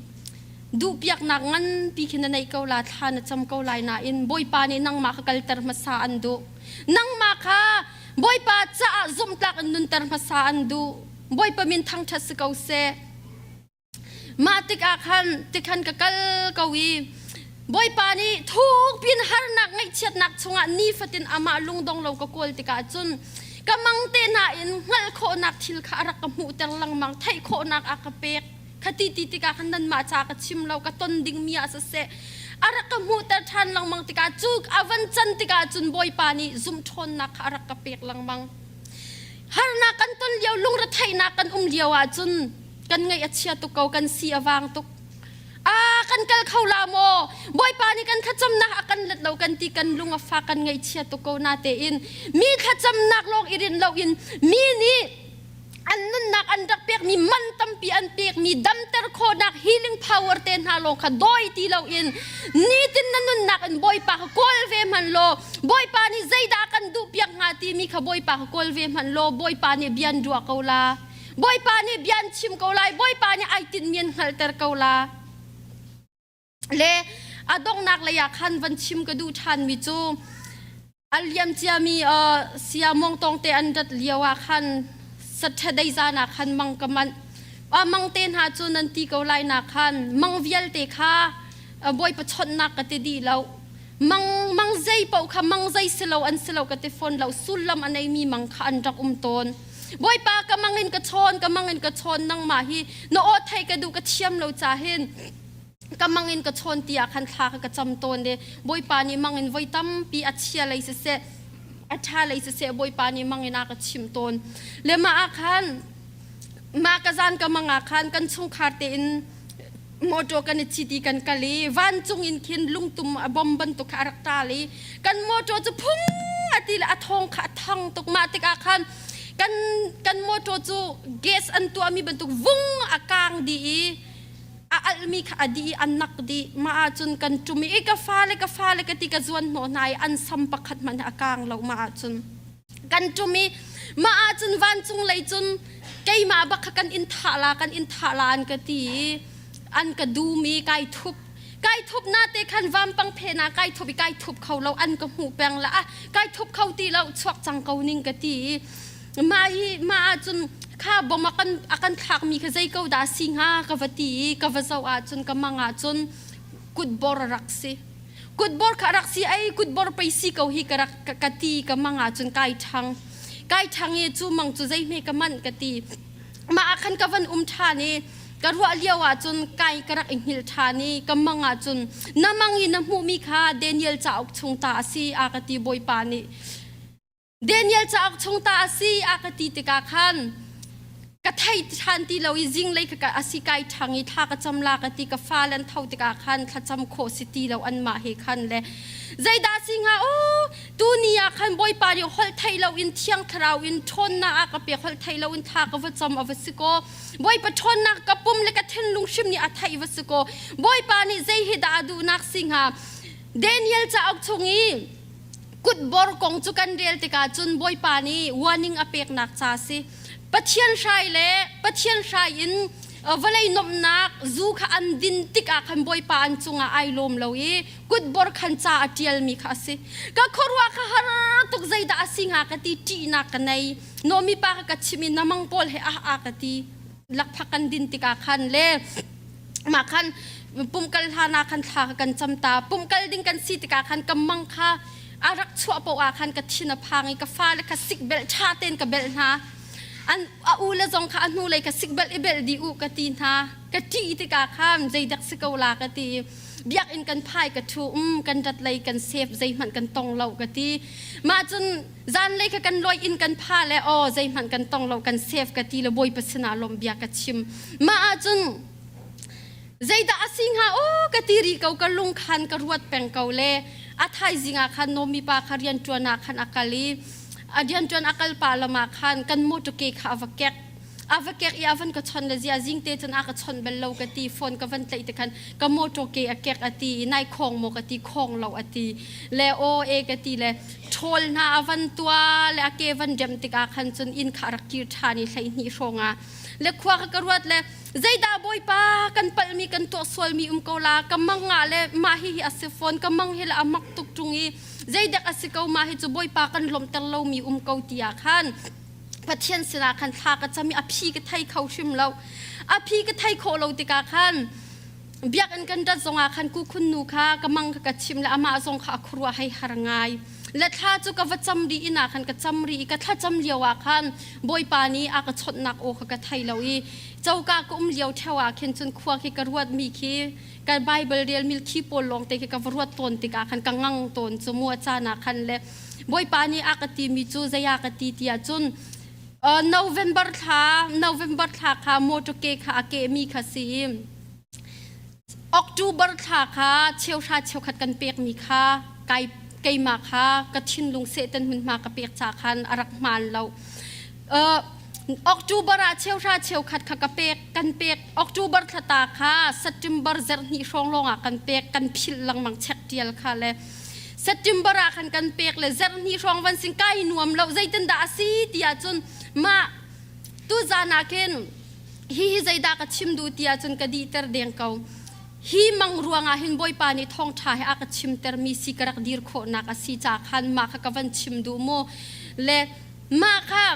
duhpiaknak nganpi khi na neih ko la, thla na cam ko lai nain Bawipa nih nangmah kha kalter hmasa an duh. Nangmah kha Bawipa caah zumhtlak in nunter hmasa an duh. Bawipa min thangṭhat si ko seh. Mah tikah khan tikhan ka kal ko i Bawipa nih thukpi in harnak ngaihchiatnak chungah nifatin amah lungdong lo ka kawl tikah cun ka mang te hna in hngalh khawhnak thil kha a rak ka hmuhter lengmang theih khawhnak a ka pek kha ti ti tikah khan nanmah ca ka chim lo ka ton dingmi ah siseh a rak ka hmuhter ṭhan lengmang tikah cu a van can tikah cun Bawipa nih zumh ṭhawnnak kha a rak ka pek lengmang harnak kan ton lio lungretheihnak kan um lio ahcun kan ngaih a chia tuk ko kan si a vang tuk a kan kal kho la maw bawipa nih kan thlacamnak a kan let lo kan ti kan lung a fa kan ngaihchia tuk ko na tein mi thlacamnak lawng i rinh loin mi nih an nunnak an rak pekmi man tampi an pekmi damter khawhnak healing power te hna lawng kha dawi ti loin nitin na nunnak in bawipa kha kawl ve hmanh law bawipa nih zeidah kan duh piak hnga timi kha bawipa kha kawl ve hmanh law bawipa nih bian ruah ko la Bawipa nih bia an chim ko lai. Bawipa nih ai tinhmi an hngalhter ko la. Le a donghnak lei ah khan van chim ka duh ṭhanmi cu a liam ciami uh, sia mong tong te an rat lio ah khan Saturday zan ah khan mang ka manh. A mang te hna cu nan ti ko lai na khan mang vialte kha Bawipa chawnhnak ka ti dih lo. Mang mang zei paoh kha mang zei si lo an si lo ka ti fawn lo sullam a neimi mang kha an rak um tawn. Bawipa ka mang in ka chawn ka mang in ka chawn nangmah hi na aw thei ka duh ka thiam lo ca hin ka mang in ka chawn ti ah khan thla ka ka cam tawn le Bawipa nih mang in voi tampi a chia lei siseh a ṭha lei siseh Bawipa nih mang in a ka chimh tawn le mah ah khan mah ka zan ka mang ah khan kan chungkhar tein motor kan i cit i kan kal i vancung in khin lungtum a bom bantuk kha a rak ṭal i kan motor cu phung a ti le a thawng kha a thang tuk mah tikah khan kan kan motor cu gas an tuahmi bantuk vung a kang dih i a alhmi kha a dih i a nak dih mah ahcun kan ṭum i ka fale ka fale ka ti ka zuan hnawh hna i an sam pakhat hmanh a kang lo mah ahcun kan ṭum i mah ahcun vancung lei cun keimah bak kha kan in thah la kan in thah la an ka ti i an ka dum i kai thup kai thup na te khan vampang phen ah kai thup i kai thup kho lo an ka hmuh peng la ah kai thup kho ti lo chuak cang ko ning ka ti i mah hi mah ahcun kha bom a kan a kan thlakmi kha zei ko dah si hnga ka va ti i ka va zoh ahcun ka mang ahcun kutbor a rak si Kutbor kha rak si ai kutbor pei si ko hi ka rak ka ti ka mang ahcun kai ṭhang kai ṭhang i cu mang cu zeihme ka manh ka ti mah ah khan ka van um ṭhan i ka ruah lio ahcun kai ka rak i hngilh ṭhan i ka mang ahcun na mang i na hmuhmi kha Daniel cauk chung ta a si a ka ti Bawipa nih Daniel cauk chung ta a si a ka ti tikah khan ka thei ṭhan ti lo i zinglei ka a si kai ṭhang i thla ka cam la ka ti ka fale an tho tikah khan thlacam khawh si ti lo anmah he khan le zeidah si hnga aw tuni ah khan Bawipa nih holh theih lo in thiang thlarau in ṭhawnnak a ka pek holh theih lo in thla ka va cam a va si kaw Bawipa ṭhawnnak ka pum le ka thinlung hrim nih a theih va si kaw Bawipa nih zei hi dah a duhnak si hnga Daniel cauk chung i Kutbor kong cu kan rel tikah cun Bawipa nih warning a peknak ca a si. Pathian hrai le Pathian hrai in vawlei nuamhnak zu kha an din tikah khan Bawipa an cungah ai lawm lo i kutbor khan ca a ṭialmi kha a si. Ka khuaruah kha har tuk zeidah a si hnga ka ti ṭihnak ka nei. Nomi pa kha ka chim i na mang pawl he ah ah ka ti. Lakphak kan din tikah khan le mah khan pumkal hlan ah khan thla kan cam ta pumkal ding kan si tikah khan ka mang kha a rak chuah paoh ah khan ka thin a phang i ka fale kha sik belh ṭha tein ka belh hna an a u le zong kha a hnulei kha sik belh i belh dih u ka ti hna ka ṭih tikah khan zeidak si ko la ka ti biakinn kan phai ka ṭhu um kan rat lei kan sef zeihmanh kan tong lo ka ti mah cun zanlei kha kan lawi inn kan pha le aw zeihmanh kan tong lo kan sef ka ti le bawipa sinah lawm bia ka chim mah ahcun zeidah a si hnga aw ka ti rih ko ka lung khan ka ruat peng ko le. A thaizing ah khan Nomi pa kha rianṭuan ah khan a kal i a rianṭuan a kal pah lam ah khan kan motor ke kha a va kek. A va kek i a van ka chawnh le zia zing te cun a ka chawnh bal lo ka ti. Phone ka van tlaih te khan ka motor ke a kek a ti i nai khawng maw ka ti khawng lo a ti. Le aw e ka ti le ṭhawl hna a van tua le a ke van remh tikah khan cun inn kha a rak kir ṭhan i 12 hrawng ah le khua ka ka ruat le zeidah Bawipa kan palhmi kan tuah sualmi um ko la ka mang ah le mah hi hi a si fawn ka mang hi le a mak tuk ṭung i zeidek a si ko mah hi cu Bawipa kan lawmhter lomi um ko ti ah khan Pathian sinah khan thla ka cam i a phi ka thei kho hrim lo. A phi ka thei khawh lo tikah khan biakinn kan rat zongah khan kukhun nu kha ka mang kha ka chim le amah zong kha a khuaruah hei har ngai. Le thla cu ka va cam rih inn ah khan ka cam rih i ka thlacam lio ah khan Bawipa nih a ka chawnhnak aw kha ka thei lo i coka ka um lio ṭheo ah khin cun khua khi ka ruatmi khi ka Bible rel mil khi pawl lawng te khi ka va ruat tawn tikah khan ka ngang tawn cu mu a caan ah khan le Bawipa nih a ka timi cu zei a ka ti tiah cun November thla November thla kha motor ke kha a kehmi kha si i October thla kha cheuhra cheukhat kan pekmi kha kai keimah kha ka thinlung sehtan hmunhma ka pek ca khan a rak hmaan lo. October ah cheuhra cheukhat kha ka pek kan pek October thla ta kha September zarh hnih hrawng lawng ah kan pek kan philh lengmang chek tial kha le September ah khan kan pek le zarh hnih hrawng van sin kai nuam lo zeitin dah a si ti ahcun mah tuzan ah khin hihi zeidah ka chim duh ti ahcun ka dihter deng ko. Hi mang ruangah hin Bawipa nih thawngṭha he a ka chimtermi si ka rak dir khawhnak a si caah khan mah kha ka van chim duh mu. Le mah kha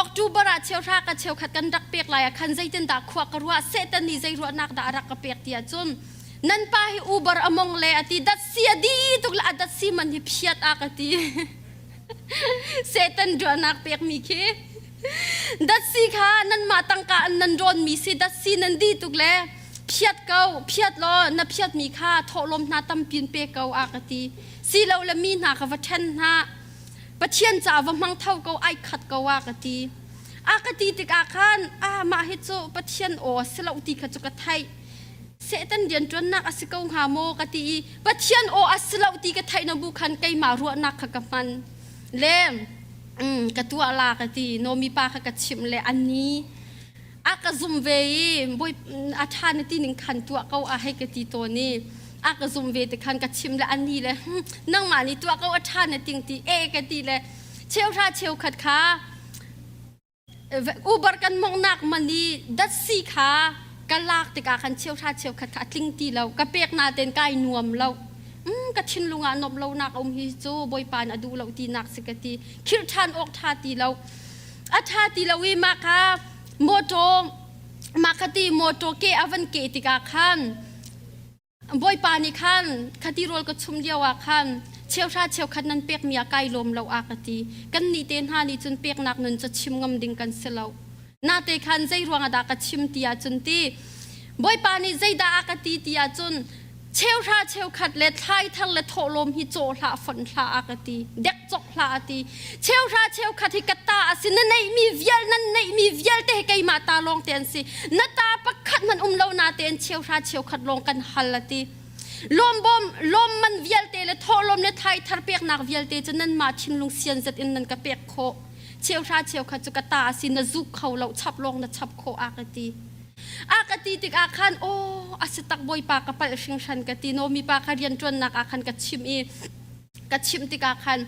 October ah cheuhra ka cheukhat kan rak pek lai ah khan zeitindah khua ka ruah Satan nih zei ruahnak dah a rak ka pek ti ahcun nan pa hi Uber a mong le a ti datsi a di tuk le a datsi man hi phiat a ka ti. Satan ruahnak pekmi khi Datsi kha nanmah tangka an nan rawnmi si datsi nan di tuk le phiat ko phiat law na phiatmi kha thawhlawm hna tampin pe ko a ka ti si lo le mi hna kha va ṭhen hna Pathian caah va hmang tho ko ai khat ko a ka ti a ka ti tikah khan a mah hi cu Pathian aw a si lo ti kha cu ka theih Satan rianṭuannak a si ko hnga maw ka ti i Pathian aw a si lo ti ka theih na bu khan keimah ruahnak kha ka hman le ka tuah la ka ti Nomi pa kha ka chimh le a ni a ka zum ve i bawi a ṭha na ti ning khan tuah ko a hei ka ti tawn i a ka zum ve te khan ka chim le a ni le nangmah nih tuah ko a ṭha na ting ti e ka ti le cheuhra cheukhat kha Uber kan mawngnak man i datsi kha ka lak tikah khan cheuhra cheukhat kha a tling ti lo. Ka pek natein kai nuam lo. Ka thinlung ah nuamh lonak a um hi cu Bawipa nih a duh lo tinak si ka ti. Khirh ṭhan awk ṭha ti lo. A ṭha ti lo i mah kha mawṭaw mah kha ti mawṭaw ke a van keh tikah khan Bawipa nih khan khati rawl ka chum lio ah khan cheuhra cheukhat nan pekmi ah kai lawm lo a ka ti. Kannih te hna nih cun peknak nun cu chim ngam ding kan si lo. Nate khan zei ruangah dah ka chim ti ahcun ti Bawipa nih zeidah a ka ti ti ahcun cheuhra cheukhat le thlaithar le thawhlawm hi cawh hlah fonh hlah a ka ti. Dek cok hlah a ti. Cheuhra cheukhat hi ka ta a si. Na neihmi vial nan neihmi vialte hi keimah ta lawng te an si. Na ta pakhat hmanh um lo natein cheuhra cheukhat lawng kan hal a ti. Lawmbawm lawmman vialte le thawhlawm le thaithar peknak vialte cu nanmah thinlung sianzet in nan ka pek khawh. Cheuhra cheukhat cu ka ta a si na zuk kho lo chap lawng na chap khawh a ka ti. A ka ti tikah khan aw a si tak bawipa ka palh hringhran ka ti. Nomi pa kha rianṭuannak ah khan ka chimh i ka chimh tikah khan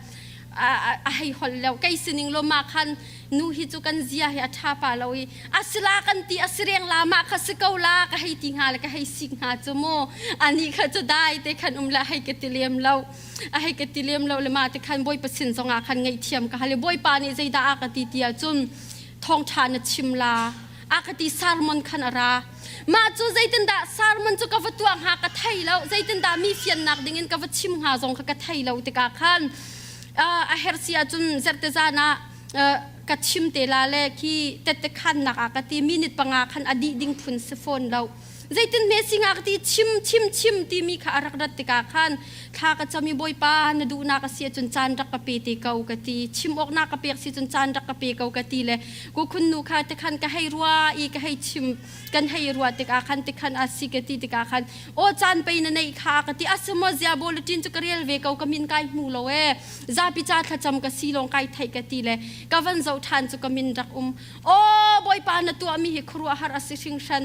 a hei holh lo kei sining lo ma khan nu hi cu kan zia hi a ṭha pa lo i a si la kan ti a si reng la ma kha si ko la ka hei ti hnga le ka hei sik hnga cu mu ani kha cu dai te khan um la hei ka ti lem lo a hei ka ti lem lo le ma te khan bawipa sin zongah khan ngaihthiam ka hal i bawipa nih zeidah a ka ti ti ahcun thawngṭha na chim la a ka ti sermon khan a ra Mah cu zeitindah sermon cu ka va tuah hnga ka thei lo, zeitindah mi fiannak dingin ka va chim hnga zong kha ka thei lo tikah khan a herh si ahcun zerte zan ah ka chim te la le khi tette khannak ah ka ti minute panga khan a dih ding phun si fawn lo. Zeitin hme si nga ka ti chim chim chim timi kha a rak rat tikah khan thla ka cam i Bawipa na duhnak a si ahcun caan rak ka pe te ko ka ti. Chim awk na ka pek si cun caan rak ka pe ko ka ti le ku khun nu kha tikhan ka hei rua i ka hei chim kan hei ruah tikah khan tikhan a si ka ti tikah khan aw caan pei na neih kha ka ti asimo zia bulletin cu ka rel ve ko ka min kai hmu lo e zapi ca thlacam ka si lawng kai theih ka ti le ka van zoh ṭhan cu ka min rak um aw bawipa na tuahmi hi khuaruahhar a si hringhran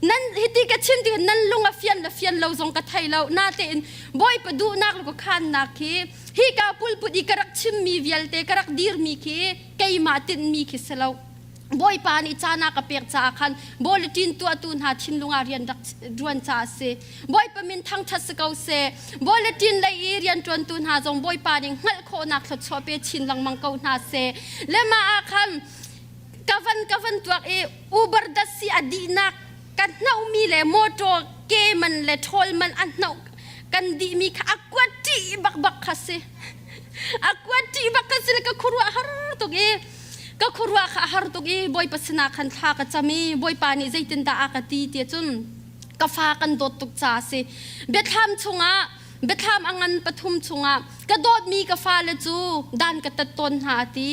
nan hiti ka chim ti nan lung a fian le fian lo zong ka thei lo natein bawipa duhnak le ka khannak khi hi ka pulput i ka rak chimmi vialte ka rak dirmi khi keimah tinhmi khi si lo Bawipa nih caan a ka pek caah khan bulletin tuahtu hna thinlung ah rian rak ṭuan caah a si. Bawipa min thangṭhat si ko seh. Bulletin lei i rianṭuantu hna zong Bawipa nih hngalh khawhnak thluachuah pe chin lengmang ko hna seh. Le mah ah khan ka van ka van tuak i Uber datsi a dihnak ka hnohmi le motor ke man le ṭhawl man a hnoh kan dihmi kha a kuat ṭih bakbak kha si. A kuat ṭih bak kha si le ka khuaruah har tuk i ka khuaruah kha a har tuk i Bawipa sinah khan thla ka cam i Bawipa nih zeitindah a ka ti ti cun ka fa kan dawt tuk caah a si. Biathlam chungah biathlam a ngan pathum chungah ka dawtmi ka fale cu dan ka tat tawn hna a ti.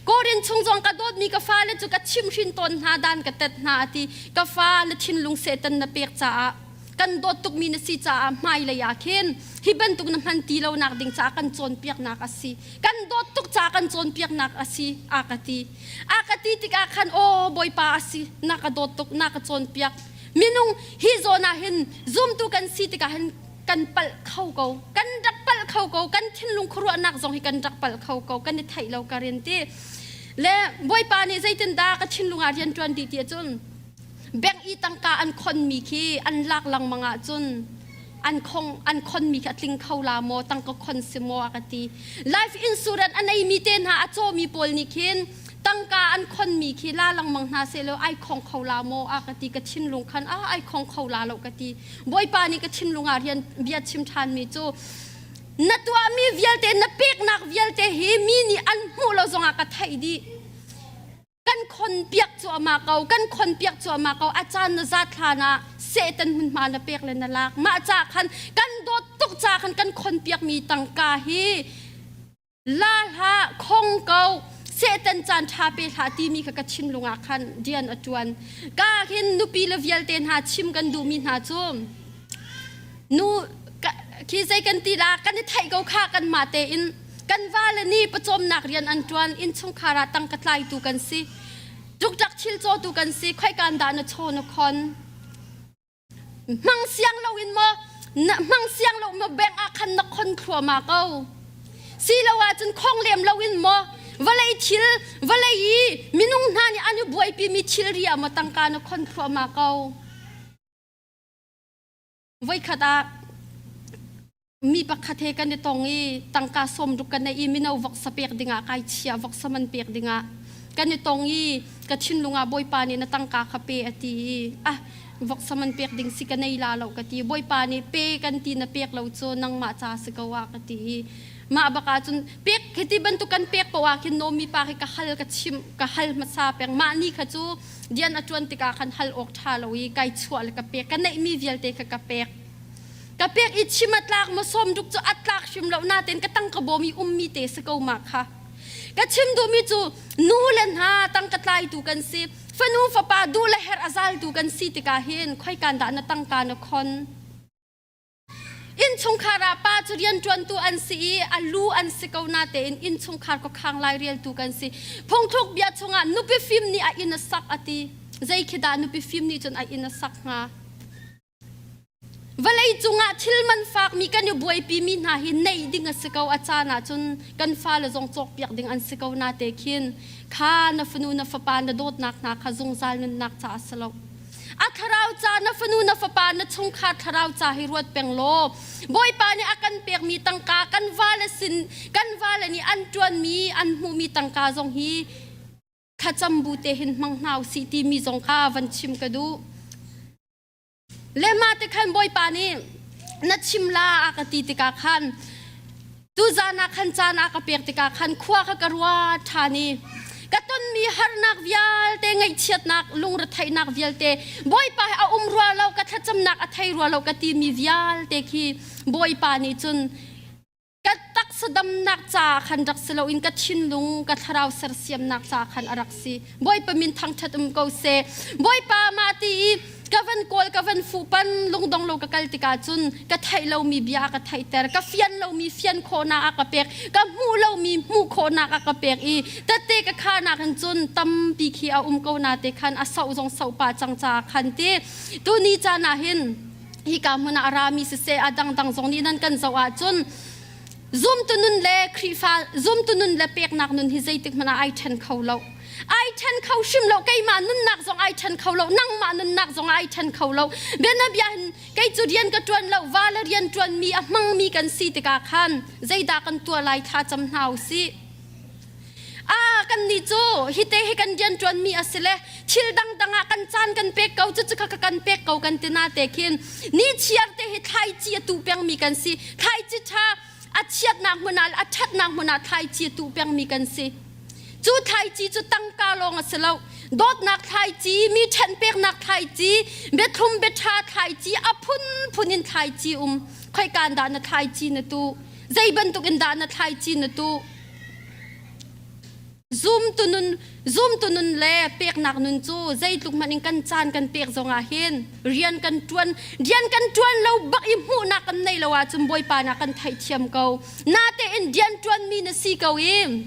Korin chung zong ka dawtmi ka fale cu ka chimhrin tawn hna dan ka tat hna a ti. Ka fa na thinlung Satan na pek caah kan dawt tukmi na si caah hmailei ah khin hi bantuk na hman ti lonak ding caah kan cawnpiaknak a si. Kan dawt tuk caah kan cawnpiaknak a si a ka ti. A ka ti tikah khan aw Bawipa a si na ka dawt tuk na ka cawnpiak. Minung hi zawn ah hin zumtu kan si tikah hin kan palh kho ko. Kan rak palh kho ko. Kan thinlung khuaruahnak zong hi kan rak palh kho ko. Kan i theih lo ka rin ti. Le Bawipa nih zeitindah ka thinlung ah rian ṭuan dih ti ahcun bank i tangka an khonmi khi an lak lengmang ahcun an khong an khonmi khi a tling kho la maw tangka khon si maw a ka ti life insurance a neimi te hna a cawmi pawl nih khin tangka an khonmi khi la lengmang hna sehlaw ai khong kho la maw a ka ti ka thinlung khan a ai khong kho la lo ka ti bawipa nih ka thinlung ah rian bia chim ṭhanmi cu na tuahmi vialte na peknak vialte hi mi nih an hmuh lo zongah ka theih dih kan khon piak cuahmah ko kan khon piak cuahmah ko a caan na zat hlan ah Satan hmunhma na pek le na lak mah ca khan kan dawt tuk ca khan kan khon piak mi tangka hi la hlah khong ko Satan caan ṭha pe hlah timi kha ka thinlung ah khan rian a ṭuan ka hin nupi le vialte hna chim kan duhmi hna cu nu khi zei kan ti la kan i theih ko kha kan mah tein Kan vale nih pawcawmnak rian an ṭuan, innchungkhar ah tangka tlaitu kan si. Ṭukṭak thil cawtu kan si, khoikaan dah na chaw na khon? Hmang siang loin maw, na hmang siang lo maw bank ah khan na khon thluahmah ko. Si lo ahcun khong lem loin maw, vawlei thil, vawlei i minung hna nih an i buaipimi thilri ah maw tangka na khon thluahmah ko. Voikhat ah mi pakhat he kan i tong i tangka sawm ruk kan nei i mino voksa pek dingah kai chia voksa man pek dingah kan i tong i ka thinlung ah Bawipa nih na tangka kha pe a ti i ah voksa man pek ding si ka nei la lo ka ti Bawipa nih pe kan ti na pek lo cu nangmah ca si ko ah ka ti i mah bak ah cun pek hiti bantuk kan pek poah ah khin nomi pa khi ka hal ka chim ka hal hmasa peng mah ni kha cu rian a ṭuan tikah khan hal awk ṭha lo i kai chuah le ka pek ka neihmi vialte kha ka pek ka pek i chim a tlak maw sawm ruk cu a tlak hrim lo natein ka tangka bawm i ummi te si ko ma kha ka chim duhmi cu nu le hna tangka tlaitu kan si fanu fapa duh le herh a zaltu kan si tikah hin khoikan dah na tangka na khon Innchungkhar ah pa cu rianṭuantu an si i a lu an si ko natein innchungkhar khuakhang laireltu kan si. Phungthluk bia chungah nupi fim nih a inn a sak a ti. Zei khi dah nupi fim nih cun a inn a sak hnga? Vawlei cungah thil man fakmi kan i buaipimi hna hi neih ding a si ko. A caan ahcun kan fale zong cawkpiak ding an si ko nate khin kha na fanu na fapa na dawtnak hna kha zungzal nunnak caah a si lo. A thlarau ca na fanu na fapa na chungkhar thlarau ca hi ruat peng law Bawipa nih a kan pekmi tangka kan vale sin kan vale nih an ṭuanmi an hmuhmi tangka zong hi thlacam bu te hin hmang hna usih timi zong kha van chim ka duh. Le mah te khan Bawipa nih na chim la a ka ti tikah khan Tuzaan ah khan caan a ka pek tikah khan khua kha ka ruat ṭhan i Ka tonmi harnak vialte, ngaihchiatnak, lungretheihnak vialte, Bawipa he a um rua lo, ka thlacamnak a thei rua lo ka timi vialte khi Bawipa nih cun ka taksa damnak caah khan rak si loin ka thinlung, ka thlarau sersiamnak caah khan a rak si. Bawipa min thangṭhat um ko seh. Bawipa mah ti i ka van kawl ka van fuhpan lungdong lo ka kal tikah cun ka theih lomi bia a ka theihter ka fian lomi fian khawhnak a ka pek ka hmuh lomi hmuh khawhnak a ka pek i tette ka khahnak hin cun tampi khi a um ko na te khan a soh zong soh pah cang caah khan ti tuni caan ah hin hika hmun ah a rami siseh a dangdang zong nih nan kan zoh ahcun zumtu nun le Khrihfa zumtu nun le peknak nun hi zeitik hmanh ah ai ṭhen kho lo. Ai ṭhen kho hrim lo. Keimah nunnak zong ai ṭhen kho lo. Nangmah nunnak zong ai ṭhen kho lo. Bianabia hin kei cu rian ka ṭuan lo. Va le rian ṭuanmi a hmangmi kan si tikah khan zeidah kan tuah lai thla cam hna u sih. Ah, kan nih cu hite hi kan rian ṭuanmi a si le thil dangdang ah kan caan kan pek ko cu cu kha kan pek ko kan ti na te khin ni chiar te hi thlaici a tuh pengmi kan si thlaici ṭha a chiatnak hmun ah a ṭhatnak hmun ah thlaici a tuh pengmi kan si cu thlaici cu tangka lawng a si lo dawtnak thlaici mi ṭhen peknak thlaici biathlum biaṭha thlaici a phunphun in thlaici um khoikaan dah na thlaici na tuh zei bantuk in dah na thlaici na tuh Zumtu nun, zumtu nun le peknak nun cu zeitluk hmanh in kan caan kan pek zongah hin rian kan ṭuan rian kan ṭuan lo bak i hmuhnak kan neih lo ahcun Bawipa na kan theihthiam ko. Natein rian ṭuanmi na si ko i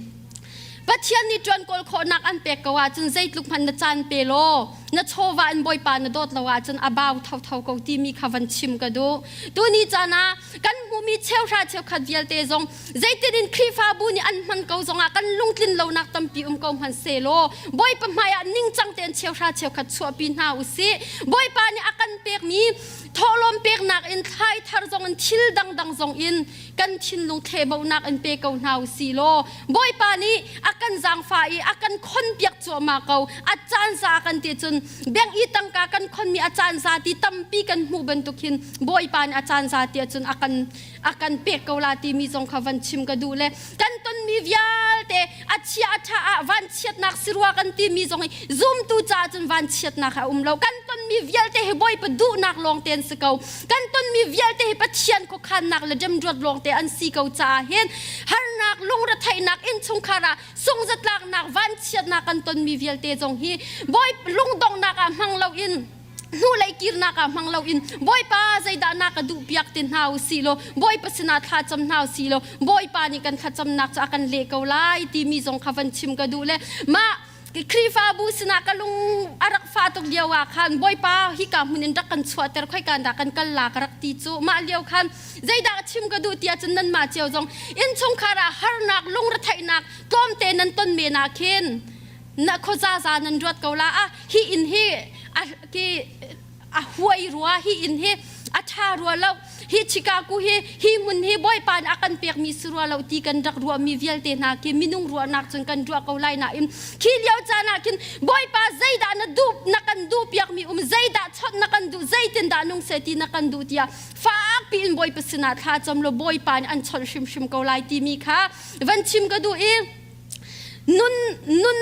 Pathian nih ṭuan kawl khawhnak an pek ko ahcun zeitluk hmanh na caan pe law na chawva in Bawipa na dawt lo ahcun a bau thotho ko timi kha van chim ka duh. Tuni caan ah kan hmuhmi cheuhra cheukhat vialte zong zeitin in Khrihfabu nih an hman ko zongah kan lungtlin lonak tampi um ko hmanh sehlaw Bawipa hmaiah ningcang tein cheuhra cheukhat chuahpi hna u sih. Bawipa nih a kan pekmi thawhlawm peknak in thlai thar zong in thil dangdang zong in kan thinlung thlebonak in pe ko hna u sih law Bawipa nih a kan zaangfah i a kan khonpiak cuahmah ko a caan za kan ti cun bank i tangka kan khonmi a caan za ti tampi kan hmuh bantuk hin Bawipa nih a caan za ti ahcun a kan a kan pek ko la timi zong kha van chim ka duh le kan tonmi vialte a chia a ṭha ah vanchiatnak si rua kan timi zong hi zumtu caah cun vanchiatnak a um lo kan tonmi vialte hi Bawipa duhnak lawngte an si ko kan tonmi vialte hi Pathian khuakhannak le remruat lawngte an si ko caah hin harnak lungretheihnak innchungkhar ah sungzatlaknak vanchiatnak kan tonmi vialte zong hi Bawi lungdonghnak ah hmang loin hnulei kirnak ah hmang loin Bawipa zeidah na ka duh piak ti hna u si law Bawipa sinah thla cam hna u si law Bawipa nih kan thlacamnak cu a kan leh ko lai timi zong kha van chim ka duh le mah Khrihfabu sinah ka lung a rak fah tuk lio ah khan Bawipa hika hmun in rak kan chuahter khoika dah kan kal la ka rak ti cu mah lio khan zeidah chim ka duh ti ahcun nanmah cio zong innchungkhar ah harnak lungretheihnak tlawmte nan ton men ah khin na khuazaza nan ruat ko la ah hi inn hi a ki a huai rua hi inn hi a ṭha rua lo hi Chicago hi hi hmun hi Bawipa nih a kan pekmi si rua lo ti kan rak ruahmi vialte hna khi minung ruahnak cun kan ruah ko lai nain khi lio caan ah khin Bawipa zeidah na duh na kan duh piakmi um zeidah chawnh na kan duh zeitindah nung seh ti na kan duh tiah fakpi in Bawipa sinah thla cam law Bawipa nih an chawnh hrimhrim ko lai timi kha van chim ka duh i nun nun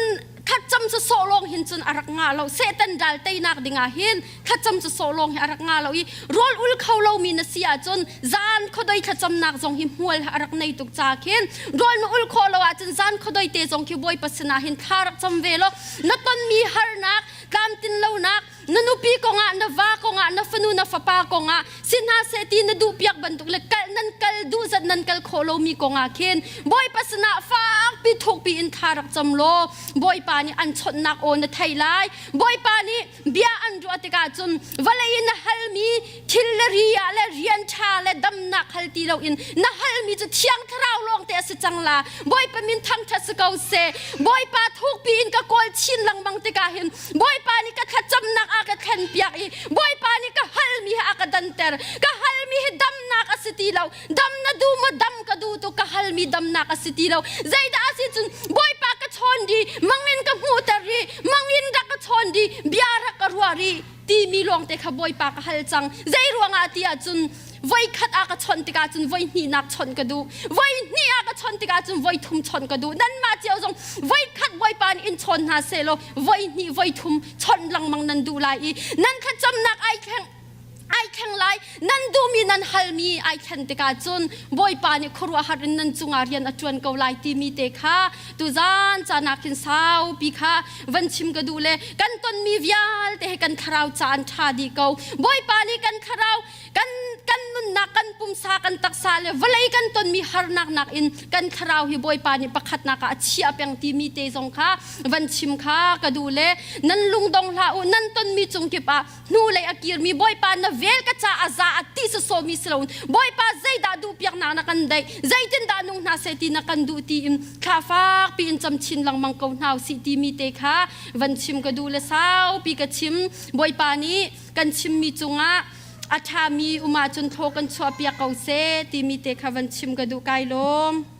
thlacam cu sawh lawng hin cun a rak ngah lo Satan ral teinak dingah hin thlacam cu sawh lawng hi a rak ngah lo i rawl ul kho lomi na si ahcun zan khuadei thlacamnak zong hi hmual a rak nei tuk ca khin rawl na ul khawh lo ahcun zan khuadei te zong khi Bawipa sinah hin thla rak cam ve law na tonmi harnak tlamtlin lonak na nupi kongah na va kongah na fanu na fapa kongah si hna seh ti na duh piak bantuk le kal nan kal duh zat nan kal khawh lomi kongah khin Bawipa sinah fakpi thukpi in thla rak cam law Bawipa nih an chawnhnak aw na thei lai Bawipa nih bia an ruah tikah cun vawlei in na halmi thil le ri ah le rian ṭha le damnak hal ti loin na halmi cu thiang thlarau lawng te a si cang la Bawipa min thangṭhat si ko seh Bawipa thukpi in ka kawl chin lengmang tikah hin Bawipa nih ka thlacamnak a ka thlenpiak i Bawipa nih ka halmi hi a ka danter. Ka halmi hi damnak a si ti lo. Dam na duh maw dam ka duh tu ka halmi damnak a si ti lo. Zeidah a si cun Bawipa ka chawn ri, mangin ka hmuhter ri, mangin rak ka chawn ri, bia rak ka ruah ri timi lawng te kha Bawipa ka hal cang. Zei ruangah ti ahcun. Voi khat a ka chawnh tikah cun voi hnihnak chawnh ka duh. Voi hnih a ka chawnh tikah cun voi thum chawnh ka duh. Nanmah cio zong voi khat Bawipa nih in chawn hna sehlaw voi hnih voi thum chawnh lengmang nan duh lai i nan thlacamnak ai thleng ai thleng lai. Nan duhmi nan halmi ai thlen tikah cun Bawipa nih khuaruahhar in nan cungah rian a ṭuan ko lai timi te kha tuzan caan ah khin saupi kha van chim ka duh le kan tonmi vialte he kan thlarau ca an ṭha dih ko. Bawipa nih kan thlarau kan kan nunnak kan pumsa kan taksa le vawlei kan tonmi harnak nakin kan thlarau hi Bawipa nih pakhatnak ah a chiah peng timi te zong kha van chim kha ka duh le nan lungdong hlah u nan tonmi cung kip ah hnulei a kirmi Bawipa na vel ka ca a za a ti sawsawmi si loin Bawipa zeidah duhpiaknak na kan deih zeitindah nung hna seh ti na kan duh ti in thla fakpi in cam chin lengmang ko hna usih timi te kha van chim ka duh le saupi ka chim Bawipa nih kan chimmi cungah a ṭhami um ahcun thaw kan chuahpiak ko seh timi te kha van chim ka duh kai lawm.